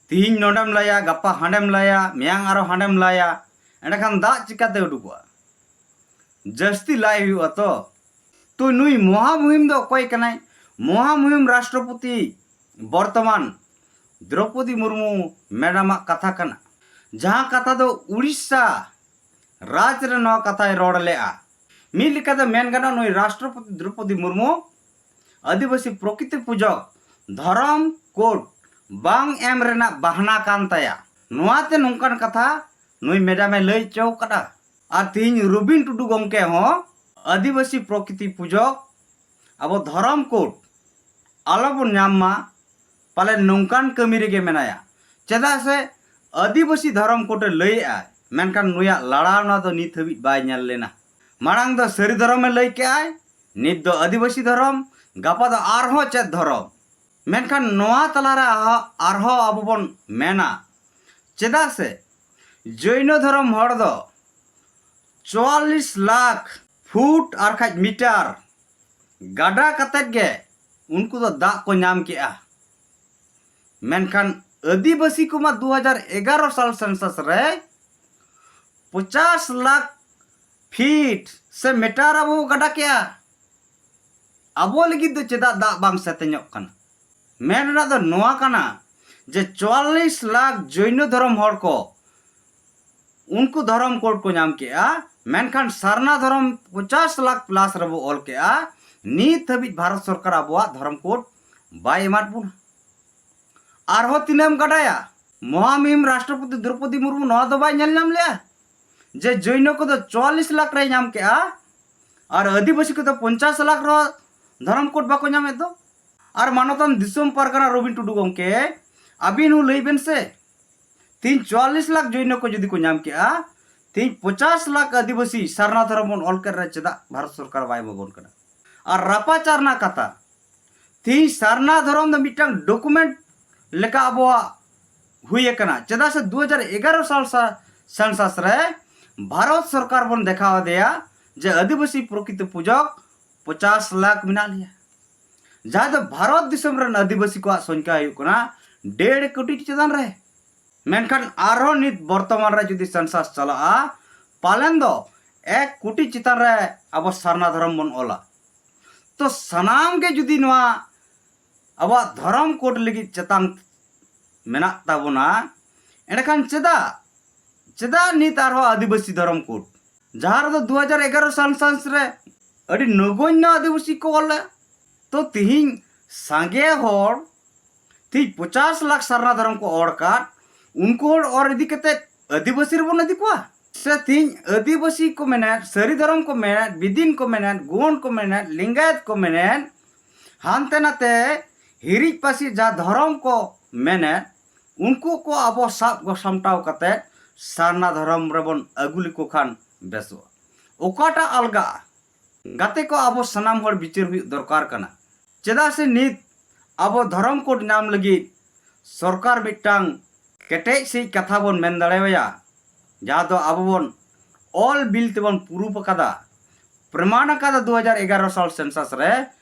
ᱛᱤᱦᱤᱧ ᱱᱚᱰᱮᱢ ᱞᱟᱭᱟ, ᱜᱟᱯᱟ ᱦᱟᱸᱰᱮᱢ ᱞᱟᱭᱟ, ᱢᱮᱭᱟᱝ ᱟᱨᱚ ᱦᱟᱸᱰᱮᱢ ᱞᱟᱭᱟ, ᱮᱸᱰᱮᱠᱷᱟᱱ ᱫᱟᱜ ᱪᱤᱠᱟᱹᱛᱮ ᱩᱰᱩᱠᱚᱜᱼᱟ? ᱡᱟᱹᱥᱛᱤ ᱞᱟᱭ ᱦᱩᱭᱩᱜᱼᱟ ᱛᱚ᱾ ᱛᱚ ᱱᱩᱭ ᱢᱚᱦᱟ ᱢᱩᱦᱤᱢ ᱫᱚ ᱚᱠᱚᱭ ᱠᱟᱱᱟᱭ? ᱢᱚᱦᱟ ᱢᱩᱦᱤᱢ ᱨᱟᱥᱴᱨᱚᱯᱚᱛᱤ ᱵᱚᱨᱛᱚᱢᱟᱱ ᱫᱨᱚᱯᱚᱫᱤ ᱢᱩᱨᱢᱩ ᱢᱮᱰᱟᱢᱟᱜ ᱠᱟᱛᱷᱟ ᱠᱟᱱᱟ᱾ ᱡᱟᱦᱟᱸ ᱠᱟᱛᱷᱟ ᱫᱚ ᱩᱲᱤᱥᱥᱟ ᱨᱟᱡᱽ ᱨᱮ ᱱᱚᱣᱟ ᱠᱟᱛᱷᱟᱭ ᱨᱚᱲ ᱞᱮᱜᱼᱟ᱾ ᱢᱤᱫ ᱞᱮᱠᱟᱛᱮ ᱢᱮᱱ ᱜᱟᱱᱚᱜᱼᱟ, ᱱᱩᱭ ᱨᱟᱥᱴᱨᱚᱯᱚᱛᱤ ᱫᱨᱚᱯᱚᱫᱤ ᱢᱩᱨᱢᱩ ᱟᱹᱫᱤᱵᱟᱹᱥᱤ ᱯᱨᱚᱠᱤᱛᱤ ᱯᱩᱡᱚᱠ ᱫᱷᱚᱨᱚᱢ ᱠᱳᱰ ᱵᱟᱝ ᱮᱢ ᱨᱮᱱᱟᱜ ᱵᱟᱦᱱᱟ ᱠᱟᱱ ᱛᱟᱭᱟ᱾ ᱱᱚᱣᱟᱛᱮ ᱱᱚᱝᱠᱟᱱ ᱠᱟᱛᱷᱟ ᱱᱩᱭ ᱢᱮᱰᱟᱢᱮ ᱞᱟᱹᱭ ᱦᱚᱪᱚ ᱠᱟᱫᱟ᱾ ᱟᱨ ᱛᱤᱦᱤᱧ ᱨᱩᱵᱤᱱ ᱴᱩᱰᱩ ᱜᱚᱢᱠᱮ ᱦᱚᱸ ᱟᱹᱫᱤᱵᱟᱹᱥᱤ ᱯᱨᱚᱠᱤᱛᱤ ᱯᱩᱡᱚᱠ ᱟᱵᱚ ᱫᱷᱚᱨᱚᱢ ᱠᱳᱰ ᱟᱞᱚᱵᱚᱱ ᱧᱟᱢ ᱢᱟ, ᱯᱟᱞᱮ ᱱᱚᱝᱠᱟᱱ ᱠᱟᱹᱢᱤ ᱨᱮᱜᱮ ᱢᱮᱱᱟᱭᱟ᱾ ᱪᱮᱫᱟᱜ ᱥᱮ ᱟᱹᱫᱤᱵᱟᱹᱥᱤ ᱫᱷᱚᱨᱚᱢ ᱠᱳᱰᱮ ᱞᱟᱹᱭᱮᱜᱼᱟᱭ, ᱢᱮᱱᱠᱷᱟᱱ ᱱᱩᱭᱟᱜ ᱞᱟᱲᱟᱣᱱᱟ ᱫᱚ ᱱᱤᱛ ᱦᱟᱹᱵᱤᱡ ᱵᱟᱭ ᱧᱮᱞ ᱞᱮᱱᱟ᱾ ᱢᱟᱲᱟᱝ ᱫᱚ ᱥᱟᱹᱨᱤ ᱫᱷᱚᱨᱚᱢᱮ ᱞᱟᱹᱭ ᱠᱮᱜᱼᱟᱭ, ᱱᱤᱛ ᱫᱚ ᱟᱹᱫᱤᱵᱟᱹᱥᱤ ᱫᱷᱚᱨᱚᱢ, ᱜᱟᱯᱟ ᱫᱚ ᱟᱨᱦᱚᱸ ᱪᱮᱫ ᱫᱷᱚᱨᱚᱢ? ᱢᱮᱱᱠᱷᱟᱱ ᱱᱚᱣᱟ ᱛᱟᱞᱟᱨᱮ ᱟᱦᱟ-, ᱟᱨᱦᱚᱸ ᱟᱵᱚ ᱵᱚᱱ ᱢᱮᱱᱟ, ᱪᱮᱫᱟᱜ ᱥᱮ ᱡᱳᱭᱱᱚ ᱫᱷᱚᱨᱚᱢ ᱦᱚᱲ ᱫᱚ ᱪᱩᱣᱟᱞᱞᱤᱥ ᱞᱟᱠᱷ ᱯᱷᱩᱴ ᱟᱨ ᱠᱷᱟᱡ ᱢᱤᱴᱟᱨ ᱜᱟᱰᱟ ᱠᱟᱛᱮᱫ ᱜᱮ ᱩᱱᱠᱩ ᱫᱚ ᱫᱟᱜ ᱠᱚ ᱧᱟᱢ ᱠᱮᱜᱼᱟ᱾ ᱢᱮᱱᱠᱷᱟᱱ ᱟᱹᱫᱤᱵᱟᱹᱥᱤ ᱠᱚᱢᱟ ᱫᱩ ᱦᱟᱡᱟᱨ ᱮᱜᱟᱨᱚ ᱥᱟᱞ ᱥᱮᱱᱥᱟᱥ ᱨᱮ ᱯᱚᱪᱟᱥ ᱞᱟᱠᱷ ᱯᱷᱤᱴ ᱥᱮ ᱢᱤᱴᱟᱨ ᱟᱵᱚ ᱵᱚ ᱜᱟᱰᱟ ᱠᱮᱜᱼᱟ᱾ ᱟᱵᱚ ᱞᱟᱹᱜᱤᱫ ᱫᱚ ᱪᱮᱫᱟᱜ ᱫᱟᱜ ᱵᱟᱝ ᱥᱮᱛᱮᱧᱚᱜ ᱠᱟᱱᱟ? ᱢᱮᱱ ᱨᱮᱱᱟᱜ ᱫᱚ ᱱᱚᱣᱟ ᱠᱟᱱᱟ ᱡᱮ ᱪᱩᱣᱟᱞᱞᱤᱥ ᱞᱟᱠᱷ ᱡᱳᱭᱱᱚ ᱫᱷᱚᱨᱚᱢ ᱦᱚᱲ ᱠᱚ ᱩᱱᱠᱩ ᱫᱷᱚᱨᱚᱢ ᱠᱳᱰ ᱠᱚ ᱧᱟᱢ ᱠᱮᱜᱼᱟ, ᱢᱮᱱᱠᱷᱟᱱ ᱥᱟᱨᱱᱟ ᱫᱷᱚᱨᱚᱢ ᱯᱚᱪᱟᱥ ᱞᱟᱠᱷ ᱯᱞᱟᱥ ᱨᱮᱵᱚ ᱚᱞ ᱠᱮᱜᱼᱟ᱾ ᱱᱤᱛ ᱦᱟᱹᱵᱤᱡ ᱵᱷᱟᱨᱚᱛ ᱥᱚᱨᱠᱟᱨ ᱟᱵᱚᱣᱟᱜ ᱫᱷᱚᱨᱚᱢ ᱠᱳᱰ ᱵᱟᱭ ᱮᱢᱟᱫ ᱵᱚᱱᱟ᱾ ᱟᱨᱦᱚᱸ ᱛᱤᱱᱟᱹᱜ ᱮᱢ ᱜᱟᱰᱟᱭᱟ? ᱢᱚᱦᱟᱢᱤᱢ ᱨᱟᱥᱴᱨᱚᱯᱚᱛᱤ ᱫᱨᱚᱯᱚᱫᱤ ᱢᱩᱨᱢᱩ ᱱᱚᱣᱟ ᱫᱚ ᱵᱟᱭ ᱧᱮᱞ ᱧᱟᱢ ᱞᱮᱜᱼᱟ ᱡᱮ ᱡᱳᱭᱱᱚ ᱠᱚᱫᱚ ᱪᱩᱣᱟᱞᱞᱤᱥ ᱞᱟᱠᱷ ᱨᱮᱭ ᱧᱟᱢ ᱠᱮᱜᱼᱟ ᱟᱨ ᱟᱹᱫᱤᱵᱟᱹᱥᱤ ᱠᱚᱫᱚ ᱯᱚᱧᱪᱟᱥ ᱞᱟᱠᱷ ᱨᱮᱦᱚᱸ ᱫᱷᱚᱨᱚᱢ ᱠᱳᱰ ᱵᱟᱠᱚ ᱧᱟᱢᱮᱫ ᱫᱚ? ᱟᱨ ᱢᱟᱱᱚᱛᱟᱱ ᱫᱤᱥᱚᱢ ᱯᱟᱨᱜᱟᱱᱟ ᱨᱚᱵᱤᱱ ᱴᱩᱰᱩ ᱜᱚᱢᱠᱮ, ᱟᱹᱵᱤᱱ ᱦᱚᱸ ᱞᱟᱹᱭ ᱵᱮᱱ ᱥᱮ, ᱛᱤᱦᱤᱧ ᱪᱩᱣᱟᱞᱞᱤᱥ ᱞᱟᱠᱷ ᱡᱚᱭᱱᱚ ᱠᱚ ᱡᱩᱫᱤ ᱠᱚ ᱧᱟᱢ ᱠᱮᱜᱼᱟ, ᱛᱤᱦᱤᱧ ᱯᱚᱪᱟᱥ ᱞᱟᱠᱷ ᱟᱹᱫᱤᱵᱟᱹᱥᱤ ᱥᱟᱨᱱᱟ ᱫᱷᱚᱨᱚᱢ ᱵᱚᱱ ᱚᱞ ᱠᱮᱫ ᱨᱮ ᱪᱮᱫᱟᱜ ᱵᱷᱟᱨᱚᱛ ᱥᱚᱨᱠᱟᱨ ᱵᱟᱭ ᱮᱢᱟ ᱵᱚᱱ ᱠᱟᱱᱟ? ᱟᱨ ᱨᱟᱯᱟᱪᱟᱨ ᱨᱮᱱᱟᱜ ᱠᱟᱛᱷᱟ, ᱛᱤᱦᱤᱧ ᱥᱟᱨᱱᱟ ᱫᱷᱚᱨᱚᱢ ᱫᱚ ᱢᱤᱫᱴᱟᱝ ᱰᱚᱠᱩᱢᱮᱱᱴ ᱞᱮᱠᱟ ᱟᱵᱚᱣᱟᱜ ᱦᱩᱭ ᱟᱠᱟᱱᱟ᱾ ᱪᱮᱫᱟᱜ ᱥᱮ ᱫᱩ ᱦᱟᱡᱟᱨ ᱮᱜᱟᱨᱚ ᱥᱟᱞ ᱥᱟ-, ᱥᱮᱱᱥᱟᱥ ᱨᱮ ᱵᱷᱟᱨᱚᱛ ᱥᱚᱨᱠᱟᱨ ᱵᱚᱱ ᱫᱮᱠᱷᱟᱣ ᱟᱫᱮᱭᱟ ᱡᱮ ᱟᱹᱫᱤᱵᱟᱹᱥᱤ ᱯᱨᱚᱠᱤᱛᱚ ᱯᱩᱡᱚᱠ ᱯᱚᱪᱟᱥ ᱞᱟᱠᱷ ᱢᱮᱱᱟᱜ ᱞᱮᱭᱟ, ᱡᱟᱦᱟᱸ ᱫᱚ ᱵᱷᱟᱨᱚᱛ ᱫᱤᱥᱚᱢ ᱨᱮᱱ ᱟᱹᱫᱤᱵᱟᱹᱥᱤ ᱠᱚᱣᱟᱜ ᱥᱚᱝᱠᱷᱟ ᱦᱩᱭᱩᱜ ᱠᱟᱱᱟ ᱰᱮᱲ ᱠᱳᱴᱤ ᱪᱮᱛᱟᱱ ᱨᱮ᱾ ᱢᱮᱱᱠᱷᱟᱱ ᱟᱨᱦᱚᱸ ᱱᱤᱛ ᱵᱚᱨᱛᱚᱢᱟᱱ ᱨᱮ ᱡᱩᱫᱤ ᱥᱮᱱᱥᱟᱥ ᱪᱟᱞᱟᱜᱼᱟ, ᱯᱟᱞᱮᱱ ᱫᱚ ᱮᱠ ᱠᱳᱴᱤ ᱪᱮᱛᱟᱱ ᱨᱮ ᱟᱵᱚ ᱥᱟᱨᱱᱟ ᱫᱷᱚᱨᱚᱢ ᱵᱚᱱ ᱚᱞᱟ᱾ ᱛᱚ ᱥᱟᱱᱟᱢ ᱜᱮ ᱡᱩᱫᱤ ᱱᱚᱣᱟ ᱟᱵᱚᱣᱟᱜ ᱫᱷᱚᱨᱚᱢ ᱠᱳᱰ ᱞᱟᱹᱜᱤᱫ ᱪᱮᱛᱟᱱ ᱢᱮᱱᱟᱜ ᱛᱟᱵᱚᱱᱟ, ᱮᱸᱰᱮᱠᱷᱟᱱ ᱪᱮᱫᱟᱜ, ᱪᱮᱫᱟᱜ ᱱᱤᱛ ᱟᱨᱦᱚᱸ ᱟᱹᱫᱤᱵᱟᱹᱥᱤ ᱫᱷᱚᱨᱚᱢ ᱠᱳᱰ, ᱡᱟᱦᱟᱸ ᱨᱮᱫᱚ ᱫᱩ ᱦᱟᱡᱟᱨ ᱮᱜᱟᱨᱚ ᱥᱟᱞ ᱥᱟᱞ ᱨᱮ ᱟᱹᱰᱤ ᱱᱚᱜᱚᱧᱱᱚ ᱟᱹᱫᱤᱵᱟᱹᱥᱤ ᱠᱚ ᱚᱞ ᱞᱮᱫᱼᱟ? ᱛᱚ ᱛᱤᱦᱤᱧ ᱥᱟᱸᱜᱮ ᱦᱚᱲ, ᱛᱤᱦᱤᱧ ᱯᱚᱪᱟᱥ ᱞᱟᱠᱷ ᱥᱟᱨᱱᱟ ᱫᱷᱚᱨᱚᱢ ᱠᱚ ᱚᱞ ᱟᱠᱟᱫ, ᱩᱱᱠᱩ ᱦᱚᱲ ᱚᱨ ᱤᱫᱤ ᱠᱟᱛᱮ ᱟᱹᱫᱤᱵᱟᱹᱥᱤ ᱨᱮᱵᱚᱱ ᱤᱫᱤ ᱠᱚᱣᱟ? ᱥᱮ ᱛᱤᱦᱤᱧ ᱟᱹᱫᱤᱵᱟᱹᱥᱤ ᱠᱚ ᱢᱮᱱᱮᱫ, ᱥᱟᱹᱨᱤ ᱫᱷᱚᱨᱚᱢ ᱠᱚ ᱢᱮᱱᱮᱫ, ᱵᱤᱫᱤᱱ ᱠᱚ ᱢᱮᱱᱮᱫ, ᱜᱳᱸᱰ ᱠᱚ ᱢᱮᱱᱮᱫ, ᱞᱤᱝᱜᱟᱭᱮᱛ ᱠᱚ ᱢᱮᱱᱮᱫ, ᱦᱟᱱᱛᱮ ᱱᱟᱛᱮ ᱦᱤᱨᱤᱡ ᱯᱟᱹᱥᱤᱨ ᱡᱟᱦᱟᱸ ᱫᱷᱚᱨᱚᱢ ᱠᱚ ᱢᱮᱱᱮᱫ, ᱩᱱᱠᱩ ᱠᱚ ᱟᱵᱚ ᱥᱟᱵ ᱜᱚ ᱥᱟᱢᱴᱟᱣ ᱠᱟᱛᱮ ᱥᱟᱨᱱᱟ ᱫᱷᱚᱨᱚᱢ ᱨᱮᱵᱚᱱ ᱟᱹᱜᱩ ᱞᱮᱠᱚ ᱠᱷᱟᱱ ᱵᱮᱥᱚᱜᱼᱟ᱾ ᱚᱠᱟᱴᱟᱜ ᱟᱞᱜᱟᱜᱼᱟ? ᱜᱟᱛᱮ ᱠᱚ, ᱟᱵᱚ ᱥᱟᱱᱟᱢ ᱦᱚᱲ ᱵᱤᱪᱟᱹᱨ ᱦᱩᱭᱩᱜ ᱫᱚᱨᱠᱟᱨ ᱠᱟᱱᱟ᱾ ᱪᱮᱫᱟᱜ ᱥᱮ ᱱᱤᱛ ᱟᱵᱚ ᱫᱷᱚᱨᱚᱢ ᱠᱳᱰ ᱧᱟᱢ ᱞᱟᱹᱜᱤᱫ ᱥᱚᱨᱠᱟᱨ ᱢᱤᱫᱴᱟᱝ ᱠᱮᱴᱮᱡ ᱥᱟᱺᱦᱤᱡ ᱠᱟᱛᱷᱟ ᱵᱚᱱ ᱢᱮᱱ ᱫᱟᱲᱮᱣᱟᱭᱟ, ᱡᱟᱦᱟᱸ ᱫᱚ ᱟᱵᱚ ᱵᱚᱱ ᱚᱞ ᱵᱤᱞ ᱛᱮᱵᱚᱱ ᱯᱩᱨᱩᱵ ᱟᱠᱟᱫᱟ, ᱯᱨᱚᱢᱟᱱ ᱟᱠᱟᱫᱟ ᱫᱩ ᱦᱟᱡᱟᱨ ᱮᱜᱟᱨᱚ ᱥᱟᱞ ᱥᱮᱱᱥᱟᱥ ᱨᱮ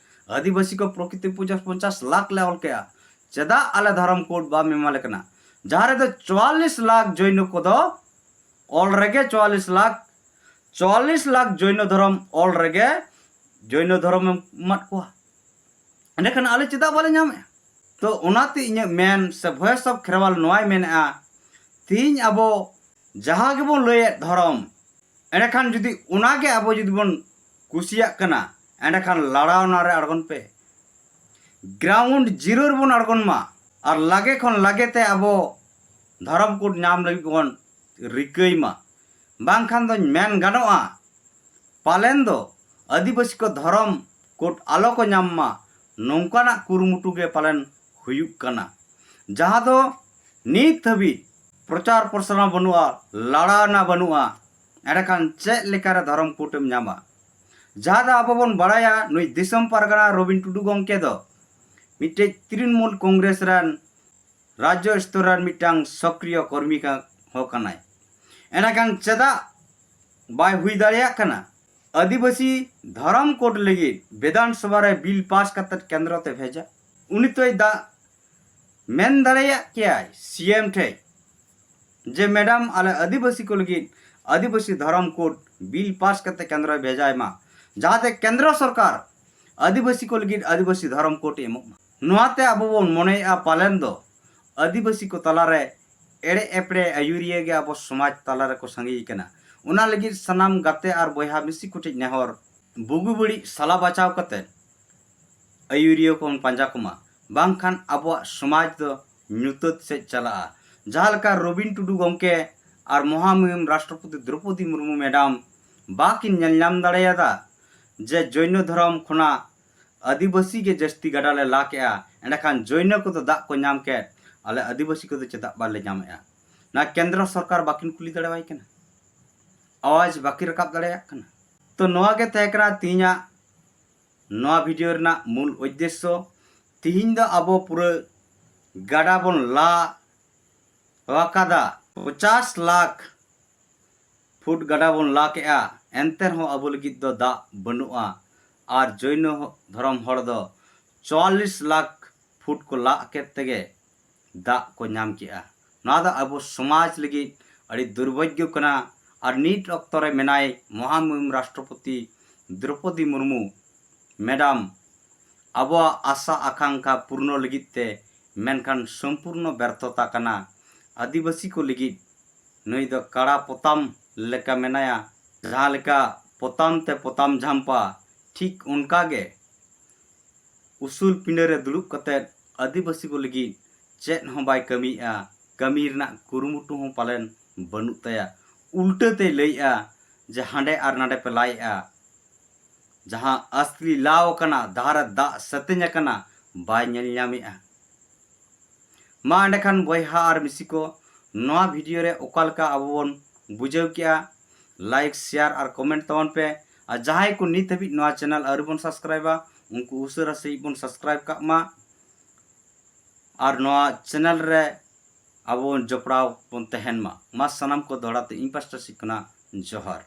ᱟᱹᱫᱤᱵᱟᱹᱥᱤ ᱠᱚ ᱯᱨᱚᱠᱤᱛᱤ ᱯᱩᱡᱟᱹ ᱯᱚᱧᱪᱟᱥ ᱞᱟᱠᱷ ᱞᱮ ᱚᱞ ᱠᱮᱜᱼᱟ᱾ ᱪᱮᱫᱟᱜ ᱟᱞᱮ ᱫᱷᱚᱨᱚᱢ ᱠᱳᱰ ᱵᱟᱢ ᱮᱢᱟ ᱞᱮ ᱠᱟᱱᱟ? ᱡᱟᱦᱟᱸ ᱨᱮᱫᱚ ᱪᱩᱣᱟᱞᱞᱤᱥ ᱞᱟᱠᱷ ᱡᱚᱭᱱᱚ ᱠᱚᱫᱚ ᱚᱞ ᱨᱮᱜᱮ ᱪᱩᱣᱟᱞᱞᱤᱥ ᱞᱟᱠᱷ, ᱪᱩᱣᱟᱞᱞᱤᱥ ᱞᱟᱠᱷ ᱡᱚᱭᱱᱚ ᱫᱷᱚᱨᱚᱢ ᱚᱞ ᱨᱮᱜᱮ ᱡᱚᱭᱱᱚ ᱫᱷᱚᱨᱚᱢ ᱮᱢ ᱮᱢᱟᱫ ᱠᱚᱣᱟ᱾ ᱮᱸᱰᱮᱠᱷᱟᱱ ᱟᱞᱮ ᱪᱮᱫᱟᱜ ᱵᱟᱞᱮ ᱧᱟᱢᱮᱜᱼᱟ? ᱛᱚ ᱚᱱᱟᱛᱮ ᱤᱧᱟᱹᱜ ᱢᱮᱱ ᱥᱮ Voice of Kherwal ᱱᱚᱣᱟᱭ ᱢᱮᱱᱮᱜᱼᱟ, ᱛᱤᱦᱤᱧ ᱟᱵᱚ ᱡᱟᱦᱟᱸ ᱜᱮᱵᱚᱱ ᱞᱟᱹᱭᱮᱫ ᱫᱷᱚᱨᱚᱢ, ᱮᱸᱰᱮᱠᱷᱟᱱ ᱡᱩᱫᱤ ᱚᱱᱟᱜᱮ ᱟᱵᱚ ᱡᱩᱫᱤ ᱵᱚᱱ ᱠᱩᱥᱤᱭᱟᱜ ᱠᱟᱱᱟ, ᱮᱸᱰᱮᱠᱷᱟᱱ ᱞᱟᱲᱟᱣᱱᱟ ᱨᱮ ᱟᱬᱜᱚᱱ ᱯᱮ, ground zero ᱨᱮᱵᱚᱱ ᱟᱬᱜᱚᱱ ᱢᱟ, ᱟᱨ ᱞᱟᱜᱮ ᱠᱷᱚᱱ ᱞᱟᱜᱮ ᱛᱮ ᱟᱵᱚ ᱫᱷᱚᱨᱚᱢ ᱠᱳᱰ ᱧᱟᱢ ᱞᱟᱹᱜᱤᱫ ᱵᱚᱱ ᱨᱤᱠᱟᱹᱭ ᱢᱟ᱾ ᱵᱟᱝᱠᱷᱟᱱ ᱫᱚᱧ ᱢᱮᱱ ᱜᱟᱱᱚᱜᱼᱟ, ᱯᱟᱞᱮᱱ ᱫᱚ ᱟᱹᱫᱤᱵᱟᱹᱥᱤ ᱠᱚ ᱫᱷᱚᱨᱚᱢ ᱠᱳᱰ ᱟᱞᱚ ᱠᱚ ᱧᱟᱢ ᱢᱟ, ᱱᱚᱝᱠᱟᱱᱟᱜ ᱠᱩᱨᱩᱢᱩᱴᱩ ᱜᱮ ᱯᱟᱞᱮᱱ ᱦᱩᱭᱩᱜ ᱠᱟᱱᱟ, ᱡᱟᱦᱟᱸ ᱫᱚ ᱱᱤᱛ ᱦᱟᱹᱵᱤᱡ ᱯᱨᱚᱪᱟᱨ ᱯᱨᱚᱥᱟᱨ ᱵᱟᱹᱱᱩᱜᱼᱟ, ᱞᱟᱲᱟᱣᱱᱟ ᱵᱟᱹᱱᱩᱜᱼᱟ᱾ ᱮᱸᱰᱮᱠᱷᱟᱱ ᱪᱮᱫ ᱞᱮᱠᱟᱨᱮ ᱫᱷᱚᱨᱚᱢ ᱠᱳᱰ ᱮᱢ ᱧᱟᱢᱟ? ᱡᱟᱦᱟᱸ ᱫᱚ ᱟᱵᱚ ᱵᱚᱱ ᱵᱟᱲᱟᱭᱟ, ᱱᱩᱭ ᱫᱤᱥᱚᱢ ᱯᱟᱨᱜᱟᱱᱟ ᱨᱚᱵᱤᱱ ᱴᱩᱰᱩ ᱜᱚᱢᱠᱮ ᱫᱚ ᱢᱤᱫᱴᱮᱡ ᱛᱨᱤᱱᱢᱩᱞ ᱠᱚᱝᱜᱨᱮᱥ ᱨᱮᱱ ᱨᱟᱡᱽᱡᱚ ᱥᱛᱚᱨ ᱨᱮᱱ ᱢᱤᱫᱴᱟᱝ ᱥᱚᱠᱨᱤᱭᱚ ᱠᱚᱨᱢᱤ ᱠᱟ-, ᱦᱚᱸ ᱠᱟᱱᱟᱭ᱾ ᱮᱸᱰᱮᱠᱷᱟᱱ ᱪᱮᱫᱟᱜ ᱵᱟᱭ ᱦᱩᱭ ᱫᱟᱲᱮᱭᱟᱜ ᱠᱟᱱᱟ? ᱟᱹᱫᱤᱵᱟᱹᱥᱤ ᱫᱷᱚᱨᱚᱢ ᱠᱳᱰ ᱞᱟᱹᱜᱤᱫ ᱵᱤᱫᱷᱟᱱ ᱥᱚᱵᱷᱟ ᱨᱮ ᱵᱤᱞ ᱯᱟᱥ ᱠᱟᱛᱮ ᱠᱮᱱᱫᱨᱚ ᱛᱮ ᱵᱷᱮᱡᱟ᱾ ᱩᱱᱤ ᱛᱚᱭ ᱫᱟ-, ᱢᱮᱱ ᱫᱟᱲᱮᱭᱟᱜ ᱠᱮᱭᱟᱭ ᱥᱤ ᱮᱢ ᱴᱷᱮᱡ ᱡᱮ, "ᱢᱮᱰᱟᱢ, ᱟᱞᱮ ᱟᱹᱫᱤᱵᱟᱹᱥᱤ ᱠᱚ ᱞᱟᱹᱜᱤᱫ ᱟᱹᱫᱤᱵᱟᱹᱥᱤ ᱫᱷᱚᱨᱚᱢ ᱠᱳᱰ ᱵᱤᱞ ᱯᱟᱥ ᱠᱟᱛᱮ ᱠᱮᱱᱫᱨᱚᱭ ᱵᱷᱮᱡᱟᱭ ᱢᱟ, ᱡᱟᱦᱟᱸᱛᱮ ᱠᱮᱱᱫᱨᱚ ᱥᱚᱨᱠᱟᱨ ᱟᱹᱫᱤᱵᱟᱹᱥᱤ ᱠᱚ ᱞᱟᱹᱜᱤᱫ ᱟᱹᱫᱤᱵᱟᱹᱥᱤ ᱫᱷᱚᱨᱚᱢ ᱠᱳᱰ ᱮ ᱮᱢᱚᱜ ᱢᱟ᱾" ᱱᱚᱣᱟᱛᱮ ᱟᱵᱚ ᱵᱚᱱ ᱢᱚᱱᱮᱭᱮᱫᱼᱟ ᱯᱟᱞᱮᱱ ᱫᱚ ᱟᱹᱫᱤᱵᱟᱹᱥᱤ ᱠᱚ ᱛᱟᱞᱟᱨᱮ ᱮᱲᱮ ᱮᱯᱲᱮ ᱟᱹᱭᱩᱨᱤᱭᱟᱹ ᱜᱮ ᱟᱵᱚ ᱥᱚᱢᱟᱡᱽ ᱛᱟᱞᱟ ᱨᱮᱠᱚ ᱥᱟᱸᱜᱮ ᱟᱠᱟᱱᱟ᱾ ᱚᱱᱟ ᱞᱟᱹᱜᱤᱫ ᱥᱟᱱᱟᱢ ᱜᱟᱛᱮ ᱟᱨ ᱵᱚᱭᱦᱟ ᱢᱤᱥᱤ ᱠᱚᱴᱷᱮᱱ ᱱᱮᱦᱚᱨ, ᱵᱩᱜᱤ ᱵᱟᱹᱲᱤᱡ ᱥᱟᱞᱟ ᱵᱟᱪᱷᱟᱣ ᱠᱟᱛᱮ ᱟᱹᱭᱩᱨᱤᱭᱟᱹ ᱠᱚᱵᱚᱱ ᱯᱟᱸᱡᱟ ᱠᱚᱢᱟ, ᱵᱟᱝᱠᱷᱟᱱ ᱟᱵᱚᱣᱟᱜ ᱥᱚᱢᱟᱡᱽ ᱫᱚ ᱧᱩᱛᱟᱹᱛ ᱥᱮᱫ ᱪᱟᱞᱟᱜᱼᱟ᱾ ᱡᱟᱦᱟᱸ ᱞᱮᱠᱟ ᱨᱚᱵᱤᱱ ᱴᱩᱰᱩ ᱜᱚᱢᱠᱮ ᱟᱨ ᱢᱚᱦᱟᱢᱩᱦᱤᱢ ᱨᱟᱥᱴᱨᱚᱯᱚᱛᱤ ᱫᱨᱚᱯᱚᱫᱤ ᱢᱩᱨᱢᱩ ᱢᱮᱰᱟᱢ ᱵᱟᱠᱤᱱ ᱧᱮᱞ ᱧᱟᱢ ᱫᱟᱲᱮᱭᱟᱫᱟ ᱡᱮ ᱡᱚᱭᱱᱚ ᱫᱷᱚᱨᱚᱢ ᱠᱷᱚᱱᱟᱜ ᱟᱹᱫᱤᱵᱟᱹᱥᱤ ᱜᱮ ᱡᱟᱹᱥᱛᱤ ᱜᱟᱰᱟ ᱞᱮ ᱞᱟ ᱠᱮᱜᱼᱟ, ᱮᱸᱰᱮᱠᱷᱟᱱ ᱡᱚᱭᱱᱚ ᱠᱚᱫᱚ ᱫᱟᱜ ᱠᱚ ᱧᱟᱢ ᱠᱮᱫ, ᱟᱞᱮ ᱟᱹᱫᱤᱵᱟᱹᱥᱤ ᱠᱚᱫᱚ ᱪᱮᱫᱟᱜ ᱵᱟᱞᱮ ᱧᱟᱢᱮᱜᱼᱟ? ᱱᱚᱣᱟ ᱠᱮᱱᱫᱨᱚ ᱥᱚᱨᱠᱟᱨ ᱵᱟᱠᱤᱱ ᱠᱩᱞᱤ ᱫᱟᱲᱮᱣᱟᱭ ᱠᱟᱱᱟ, ᱟᱣᱟᱡᱽ ᱵᱟᱠᱤᱱ ᱨᱟᱠᱟᱵ ᱫᱟᱲᱮᱭᱟᱜ ᱠᱟᱱᱟ᱾ ᱛᱚ ᱱᱚᱣᱟ ᱜᱮ ᱛᱟᱦᱮᱸ ᱠᱟᱱᱟ ᱛᱮᱦᱮᱧᱟᱜ ᱱᱚᱣᱟ ᱵᱷᱤᱰᱤᱭᱳ ᱨᱮᱱᱟᱜ ᱢᱩᱞ ᱩᱫᱽᱫᱮᱥᱥᱚ᱾ ᱛᱮᱦᱮᱧ ᱫᱚ ᱟᱵᱚ ᱯᱩᱨᱟᱹ ᱜᱟᱰᱟ ᱵᱚᱱ ᱞᱟ ᱟᱠᱟᱫᱟ, ᱯᱚᱪᱟᱥ ᱞᱟᱠᱷ ᱯᱷᱩᱴ ᱜᱟᱰᱟ ᱵᱚᱱ ᱞᱟ ᱠᱮᱜᱼᱟ, ᱮᱱᱛᱮ ᱨᱮᱦᱚᱸ ᱟᱵᱚ ᱞᱟᱹᱜᱤᱫ ᱫᱚ ᱫᱟᱜ ᱵᱟᱹᱱᱩᱜᱼᱟ᱾ ᱟᱨ ᱡᱚᱭᱱᱚ ᱫᱷᱚᱨᱚᱢ ᱦᱚᱲ ᱫᱚ ᱪᱩᱣᱟᱞᱞᱤᱥ ᱞᱟᱠᱷ ᱯᱷᱩᱴ ᱠᱚ ᱞᱟᱜ ᱠᱮᱫ ᱛᱮᱜᱮ ᱫᱟᱜ ᱠᱚ ᱧᱟᱢ ᱠᱮᱜᱼᱟ᱾ ᱱᱚᱣᱟ ᱫᱚ ᱟᱵᱚ ᱥᱚᱢᱟᱡᱽ ᱞᱟᱹᱜᱤᱫ ᱟᱹᱰᱤ ᱫᱩᱨᱵᱷᱟᱜᱽᱭᱚ ᱠᱟᱱᱟ᱾ ᱟᱨ ᱱᱤᱛ ᱚᱠᱛᱚ ᱨᱮ ᱢᱮᱱᱟᱭ ᱢᱚᱦᱟᱢᱩᱦᱤᱢ ᱨᱟᱥᱴᱨᱚᱯᱚᱛᱤ ᱫᱨᱚᱯᱚᱫᱤ ᱢᱩᱨᱢᱩ ᱢᱮᱰᱟᱢ, ᱟᱵᱚᱣᱟᱜ ᱟᱥᱟ ᱟᱠᱟᱝᱠᱷᱟ ᱯᱩᱨᱱᱚ ᱞᱟᱹᱜᱤᱫ ᱛᱮ, ᱢᱮᱱᱠᱷᱟᱱ ᱥᱚᱢᱯᱩᱨᱱᱚ ᱵᱮᱨᱛᱷᱚᱛᱟ ᱠᱟᱱᱟ᱾ ᱟᱹᱫᱤᱵᱟᱹᱥᱤ ᱠᱚ ᱞᱟᱹᱜᱤᱫ ᱱᱩᱭ ᱫᱚ ᱠᱟᱲᱟ ᱯᱚᱛᱟᱢ ᱞᱮᱠᱟ ᱢᱮᱱᱟᱭᱟ᱾ ᱡᱟᱦᱟᱸ ᱞᱮᱠᱟ ᱯᱚᱛᱟᱢ ᱛᱮ ᱯᱚᱛᱟᱢ ᱡᱷᱟᱢᱯᱟ, ᱴᱷᱤᱠ ᱚᱱᱠᱟ ᱜᱮ ᱩᱥᱩᱞ ᱯᱤᱸᱰᱟᱹ ᱨᱮ ᱫᱩᱲᱩᱵ ᱠᱟᱛᱮᱫ ᱟᱹᱫᱤᱵᱟᱹᱥᱤ ᱠᱚ ᱞᱟᱹᱜᱤᱫ ᱪᱮᱫ ᱦᱚᱸ ᱵᱟᱭ ᱠᱟᱹᱢᱤᱭᱮᱫᱼᱟ᱾ ᱠᱟᱹᱢᱤ ᱨᱮᱱᱟᱜ ᱠᱩᱨᱩᱢᱩᱴᱩ ᱦᱚᱸ ᱯᱟᱞᱮᱱ ᱵᱟᱹᱱᱩᱜ ᱛᱟᱭᱟ᱾ ᱩᱞᱴᱟᱹ ᱛᱮᱭ ᱞᱟᱹᱭᱮᱫᱼᱟ ᱡᱮ ᱦᱟᱸᱰᱮ ᱟᱨ ᱱᱟᱰᱮ ᱯᱮ ᱞᱟᱭᱮᱫᱼᱟ, ᱡᱟᱦᱟᱸ ᱟᱥᱞᱤ ᱞᱟᱣ ᱟᱠᱟᱱᱟ, ᱡᱟᱦᱟᱸ ᱨᱮ ᱫᱟᱜ ᱥᱮᱛᱮᱧ ᱟᱠᱟᱱᱟ, ᱵᱟᱭ ᱧᱮᱞ ᱧᱟᱢᱮᱜᱼᱟ᱾ ᱢᱟ ᱮᱸᱰᱮᱠᱷᱟᱱ ᱵᱚᱭᱦᱟ ᱟᱨ ᱢᱤᱥᱤ ᱠᱚ, ᱱᱚᱣᱟ ᱵᱷᱤᱰᱤᱭᱳ ᱨᱮ ᱚᱠᱟ ᱞᱮᱠᱟ ᱟᱵᱚ ᱵᱚᱱ ᱵᱩᱡᱷᱟᱹᱣ ᱠᱮᱜᱼᱟ, ᱞᱟᱭᱤᱠ, ᱥᱮᱭᱟᱨ ᱟᱨ ᱠᱚᱢᱮᱱᱴ ᱛᱟᱵᱚᱱ ᱯᱮ᱾ ᱟᱨ ᱡᱟᱦᱟᱸᱭ ᱠᱚ ᱱᱤᱛ ᱦᱟᱹᱵᱤᱡ ᱱᱚᱣᱟ ᱪᱮᱱᱮᱞ ᱟᱹᱣᱨᱤ ᱵᱚᱱ ᱥᱟᱵᱥᱠᱨᱟᱭᱤᱵᱟ, ᱩᱱᱠᱩ ᱩᱥᱟᱹᱨᱟ ᱥᱟᱺᱦᱤᱡ ᱵᱚᱱ ᱥᱟᱵᱥᱠᱨᱟᱭᱤᱵ ᱠᱟᱜ ᱢᱟ᱾ ᱟᱨ ᱱᱚᱣᱟ ᱪᱮᱱᱮᱞ ᱨᱮ ᱟᱵᱚ ᱵᱚᱱ ᱡᱚᱯᱲᱟᱣ ᱵᱚᱱ ᱛᱟᱦᱮᱱ ᱢᱟ᱾ ᱢᱟ ᱥᱟᱱᱟᱢ ᱠᱚ ᱫᱚᱦᱲᱟ ᱛᱮ ᱤᱧ ᱯᱟᱥᱴᱟ ᱥᱮᱫ ᱠᱷᱚᱱᱟᱜ ᱡᱚᱦᱟᱨ᱾